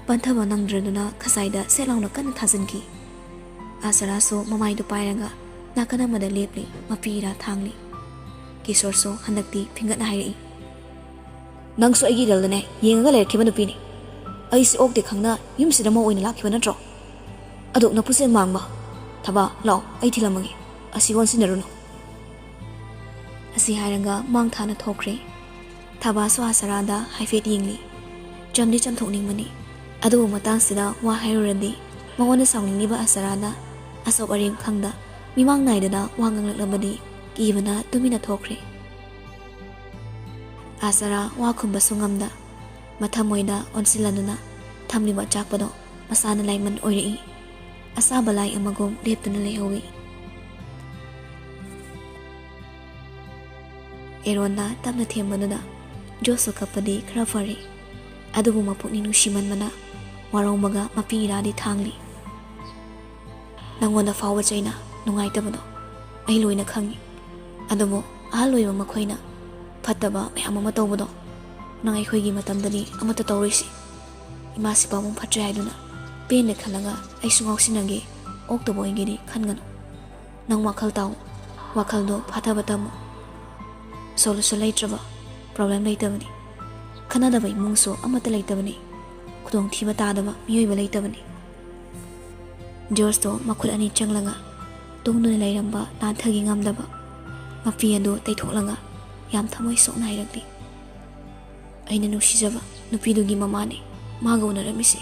ꯄꯟꯊꯕ ꯅꯪꯗ꯭ꯔꯗꯨꯅ ꯈꯖꯥꯏꯗ ꯁꯦꯠ ꯂꯥꯎꯅ ꯀꯟꯅ ꯊꯥꯖꯤꯟꯈꯤ꯫ ꯑꯥꯁꯔꯥꯁꯨ ꯃꯃꯥꯏꯗꯨ ꯄꯥꯏꯔꯒ ꯅꯥꯀꯟ ꯑꯃꯗ ꯂꯦꯞꯂꯤ, ꯃꯄꯤ ꯏꯔꯥ ꯊꯥꯡꯂꯤ꯫ ꯀꯤꯁꯣꯔꯁꯨ ꯍꯟꯗꯛꯇꯤ ꯐꯤꯡꯒꯠꯅ ꯍꯥꯏꯔꯛꯏ, "ꯅꯪꯁꯨ ꯑꯩꯒꯤ ꯏꯔꯜꯗꯅꯦ ꯌꯦꯡꯉꯒ ꯂꯩꯔꯛꯈꯤꯕ ꯅꯨꯄꯤꯅꯤ꯫ ꯑꯩꯁꯤ ꯑꯣꯛꯇꯦ ꯈꯪꯅ ꯌꯨꯝꯁꯤꯗ ꯃꯧ ꯑꯣꯏꯅ ꯂꯥꯛꯈꯤꯕ ꯅꯠꯇ꯭ꯔꯣ? ꯑꯗꯨꯛ ꯅꯄꯨꯛꯆꯦꯜ ꯃꯥꯡꯕ꯫ ꯊꯕꯥ, ꯂꯥꯛꯑꯣ, ꯑꯩ ꯊꯤꯜꯂꯝꯃꯒꯦ꯫ ꯑꯁꯤꯒ ꯑꯣꯟꯁꯤꯟꯅꯔꯨꯅꯨ꯫" ꯑꯁꯤ ꯍꯥꯏꯔꯒ ꯃꯥꯡ ꯊꯥꯅ ꯊꯣꯛꯈ꯭ꯔꯦ꯫ ꯊꯕꯥꯁꯨ ꯑꯥꯁꯔꯥꯗ ꯍꯥꯏꯐꯦꯠ ꯌꯦꯡꯂꯤ꯫ ꯆꯝꯗꯤ ꯆꯝꯊꯣꯛꯅꯤꯡꯕꯅꯤ, ꯑꯗꯨꯕꯨ ꯃꯇꯥꯡꯁꯤꯗ ꯋꯥ ꯍꯥꯏꯔꯨꯔꯗꯤ ꯃꯉꯣꯟꯗ ꯁꯥꯎꯅꯤꯡꯂꯤꯕ ꯑꯥꯁꯔꯥꯗ ꯑꯁꯣꯛ ꯑꯔꯦꯝ ꯈꯪꯗ ꯃꯤꯃꯥꯡ ꯅꯥꯏꯗꯅ ꯋꯥ ꯉꯥꯡꯂꯛꯂꯕꯗꯤ ꯀꯤꯕꯅ ꯇꯨꯃꯤꯟꯅ ꯊꯣꯛꯈ꯭ꯔꯦ꯫ ꯑꯥꯁꯔꯥ ꯋꯥ ꯈꯨꯝꯕꯁꯨ ꯉꯝꯗ ꯃꯊꯃꯣꯏꯗ ꯑꯣꯟꯁꯤꯜꯂꯗꯨꯅ ꯊꯝꯂꯤꯕ ꯑꯆꯥꯛꯄꯗꯣ ꯃꯁꯥꯅ ꯂꯥꯏꯃꯟ ꯑꯣꯏꯔꯛꯏ꯫ ꯑꯁꯥꯕ ꯂꯥꯏ ꯑꯃꯒꯨꯝ ꯂꯦꯞꯇꯨꯅ ꯂꯩꯍꯧꯏ꯫ ꯑꯦꯔꯣꯟꯅ ꯇꯞꯅ ꯊꯦꯝꯕꯗꯨꯗ ꯖꯣꯁꯁꯨ ꯀꯞꯄꯗꯤ ꯈꯔ ꯐꯔꯦ, ꯑꯗꯨꯕꯨ ꯃꯄꯨꯛꯅꯤꯡ ꯅꯨꯡꯁꯤꯃꯟꯕꯅ ꯋꯥꯔꯧꯕꯒ ꯃꯄꯤ ꯏꯔꯥꯗꯤ ꯊꯥꯡꯂꯤ꯫ "ꯅꯪꯉꯣꯟꯗ ꯐꯥꯎꯕ ꯆꯩꯅ ꯅꯨꯡꯉꯥꯏꯇꯕꯗꯣ ꯑꯩ ꯂꯣꯏꯅ ꯈꯪꯉꯤ꯫ ꯑꯗꯨꯕꯨ ꯑꯍꯜ ꯑꯣꯏꯕ ꯃꯈꯣꯏꯅ ꯐꯠꯇꯕ ꯃꯌꯥꯝ ꯑꯃ ꯇꯧꯕꯗꯣ ꯅꯪ ꯑꯩꯈꯣꯏꯒꯤ ꯃꯇꯝꯗꯗꯤ ꯑꯃꯠꯇ ꯇꯧꯔꯣꯏꯁꯤ꯫ ꯏꯃꯥꯁꯤ ꯄꯥꯕꯨꯡ ꯐꯠꯇ꯭ꯔꯦ ꯍꯥꯏꯗꯨꯅ ꯄꯦꯟꯅ ꯈꯜꯂꯒ ꯑꯩꯁꯨ ꯉꯥꯎꯁꯤꯟꯅꯒꯦ, ꯑꯣꯛꯇꯕ ꯑꯣꯏꯒꯦꯗꯤ ꯈꯟꯒꯅꯨ꯫ ꯅꯪ ꯋꯥꯈꯜ ꯇꯥꯎ, ꯋꯥꯈꯜꯗꯣ ꯐꯥꯊꯕ ꯇꯝꯃꯨ꯫ Solution ꯂꯩꯇ꯭ꯔꯕ problem ꯂꯩꯇꯕꯅꯤ꯫ ꯈꯟꯅꯗꯕ ꯏꯃꯨꯡꯁꯨ ꯑꯃꯠꯇ ꯂꯩꯇꯕꯅꯤ꯫ ꯈꯨꯗꯣꯡꯊꯤꯕ ꯇꯥꯗꯕ ꯃꯤꯑꯣꯏꯕ ꯂꯩꯇꯕꯅꯤ꯫" ꯖꯣꯔꯖꯇꯣ ꯃꯈꯨꯠ ꯑꯅꯤ ꯆꯪꯂꯒ ꯇꯨꯡꯗꯨꯅ ꯂꯩꯔꯝꯕ ꯅꯥꯟꯊꯒꯤ ꯉꯝꯗꯕ ꯃꯄꯤ ꯑꯗꯨ ꯇꯩꯊꯣꯛꯂꯒ ꯌꯥꯝ ꯊꯃꯣꯏ ꯁꯣꯛꯅ ꯍꯥꯏꯔꯛꯂꯤ, "ꯑꯩꯅ ꯅꯨꯡꯁꯤꯖꯕ ꯅꯨꯄꯤꯗꯨꯒꯤ ꯃꯃꯥꯅꯤ, ꯃꯥꯒ ꯎꯅꯔꯝꯃꯤꯁꯤ꯫"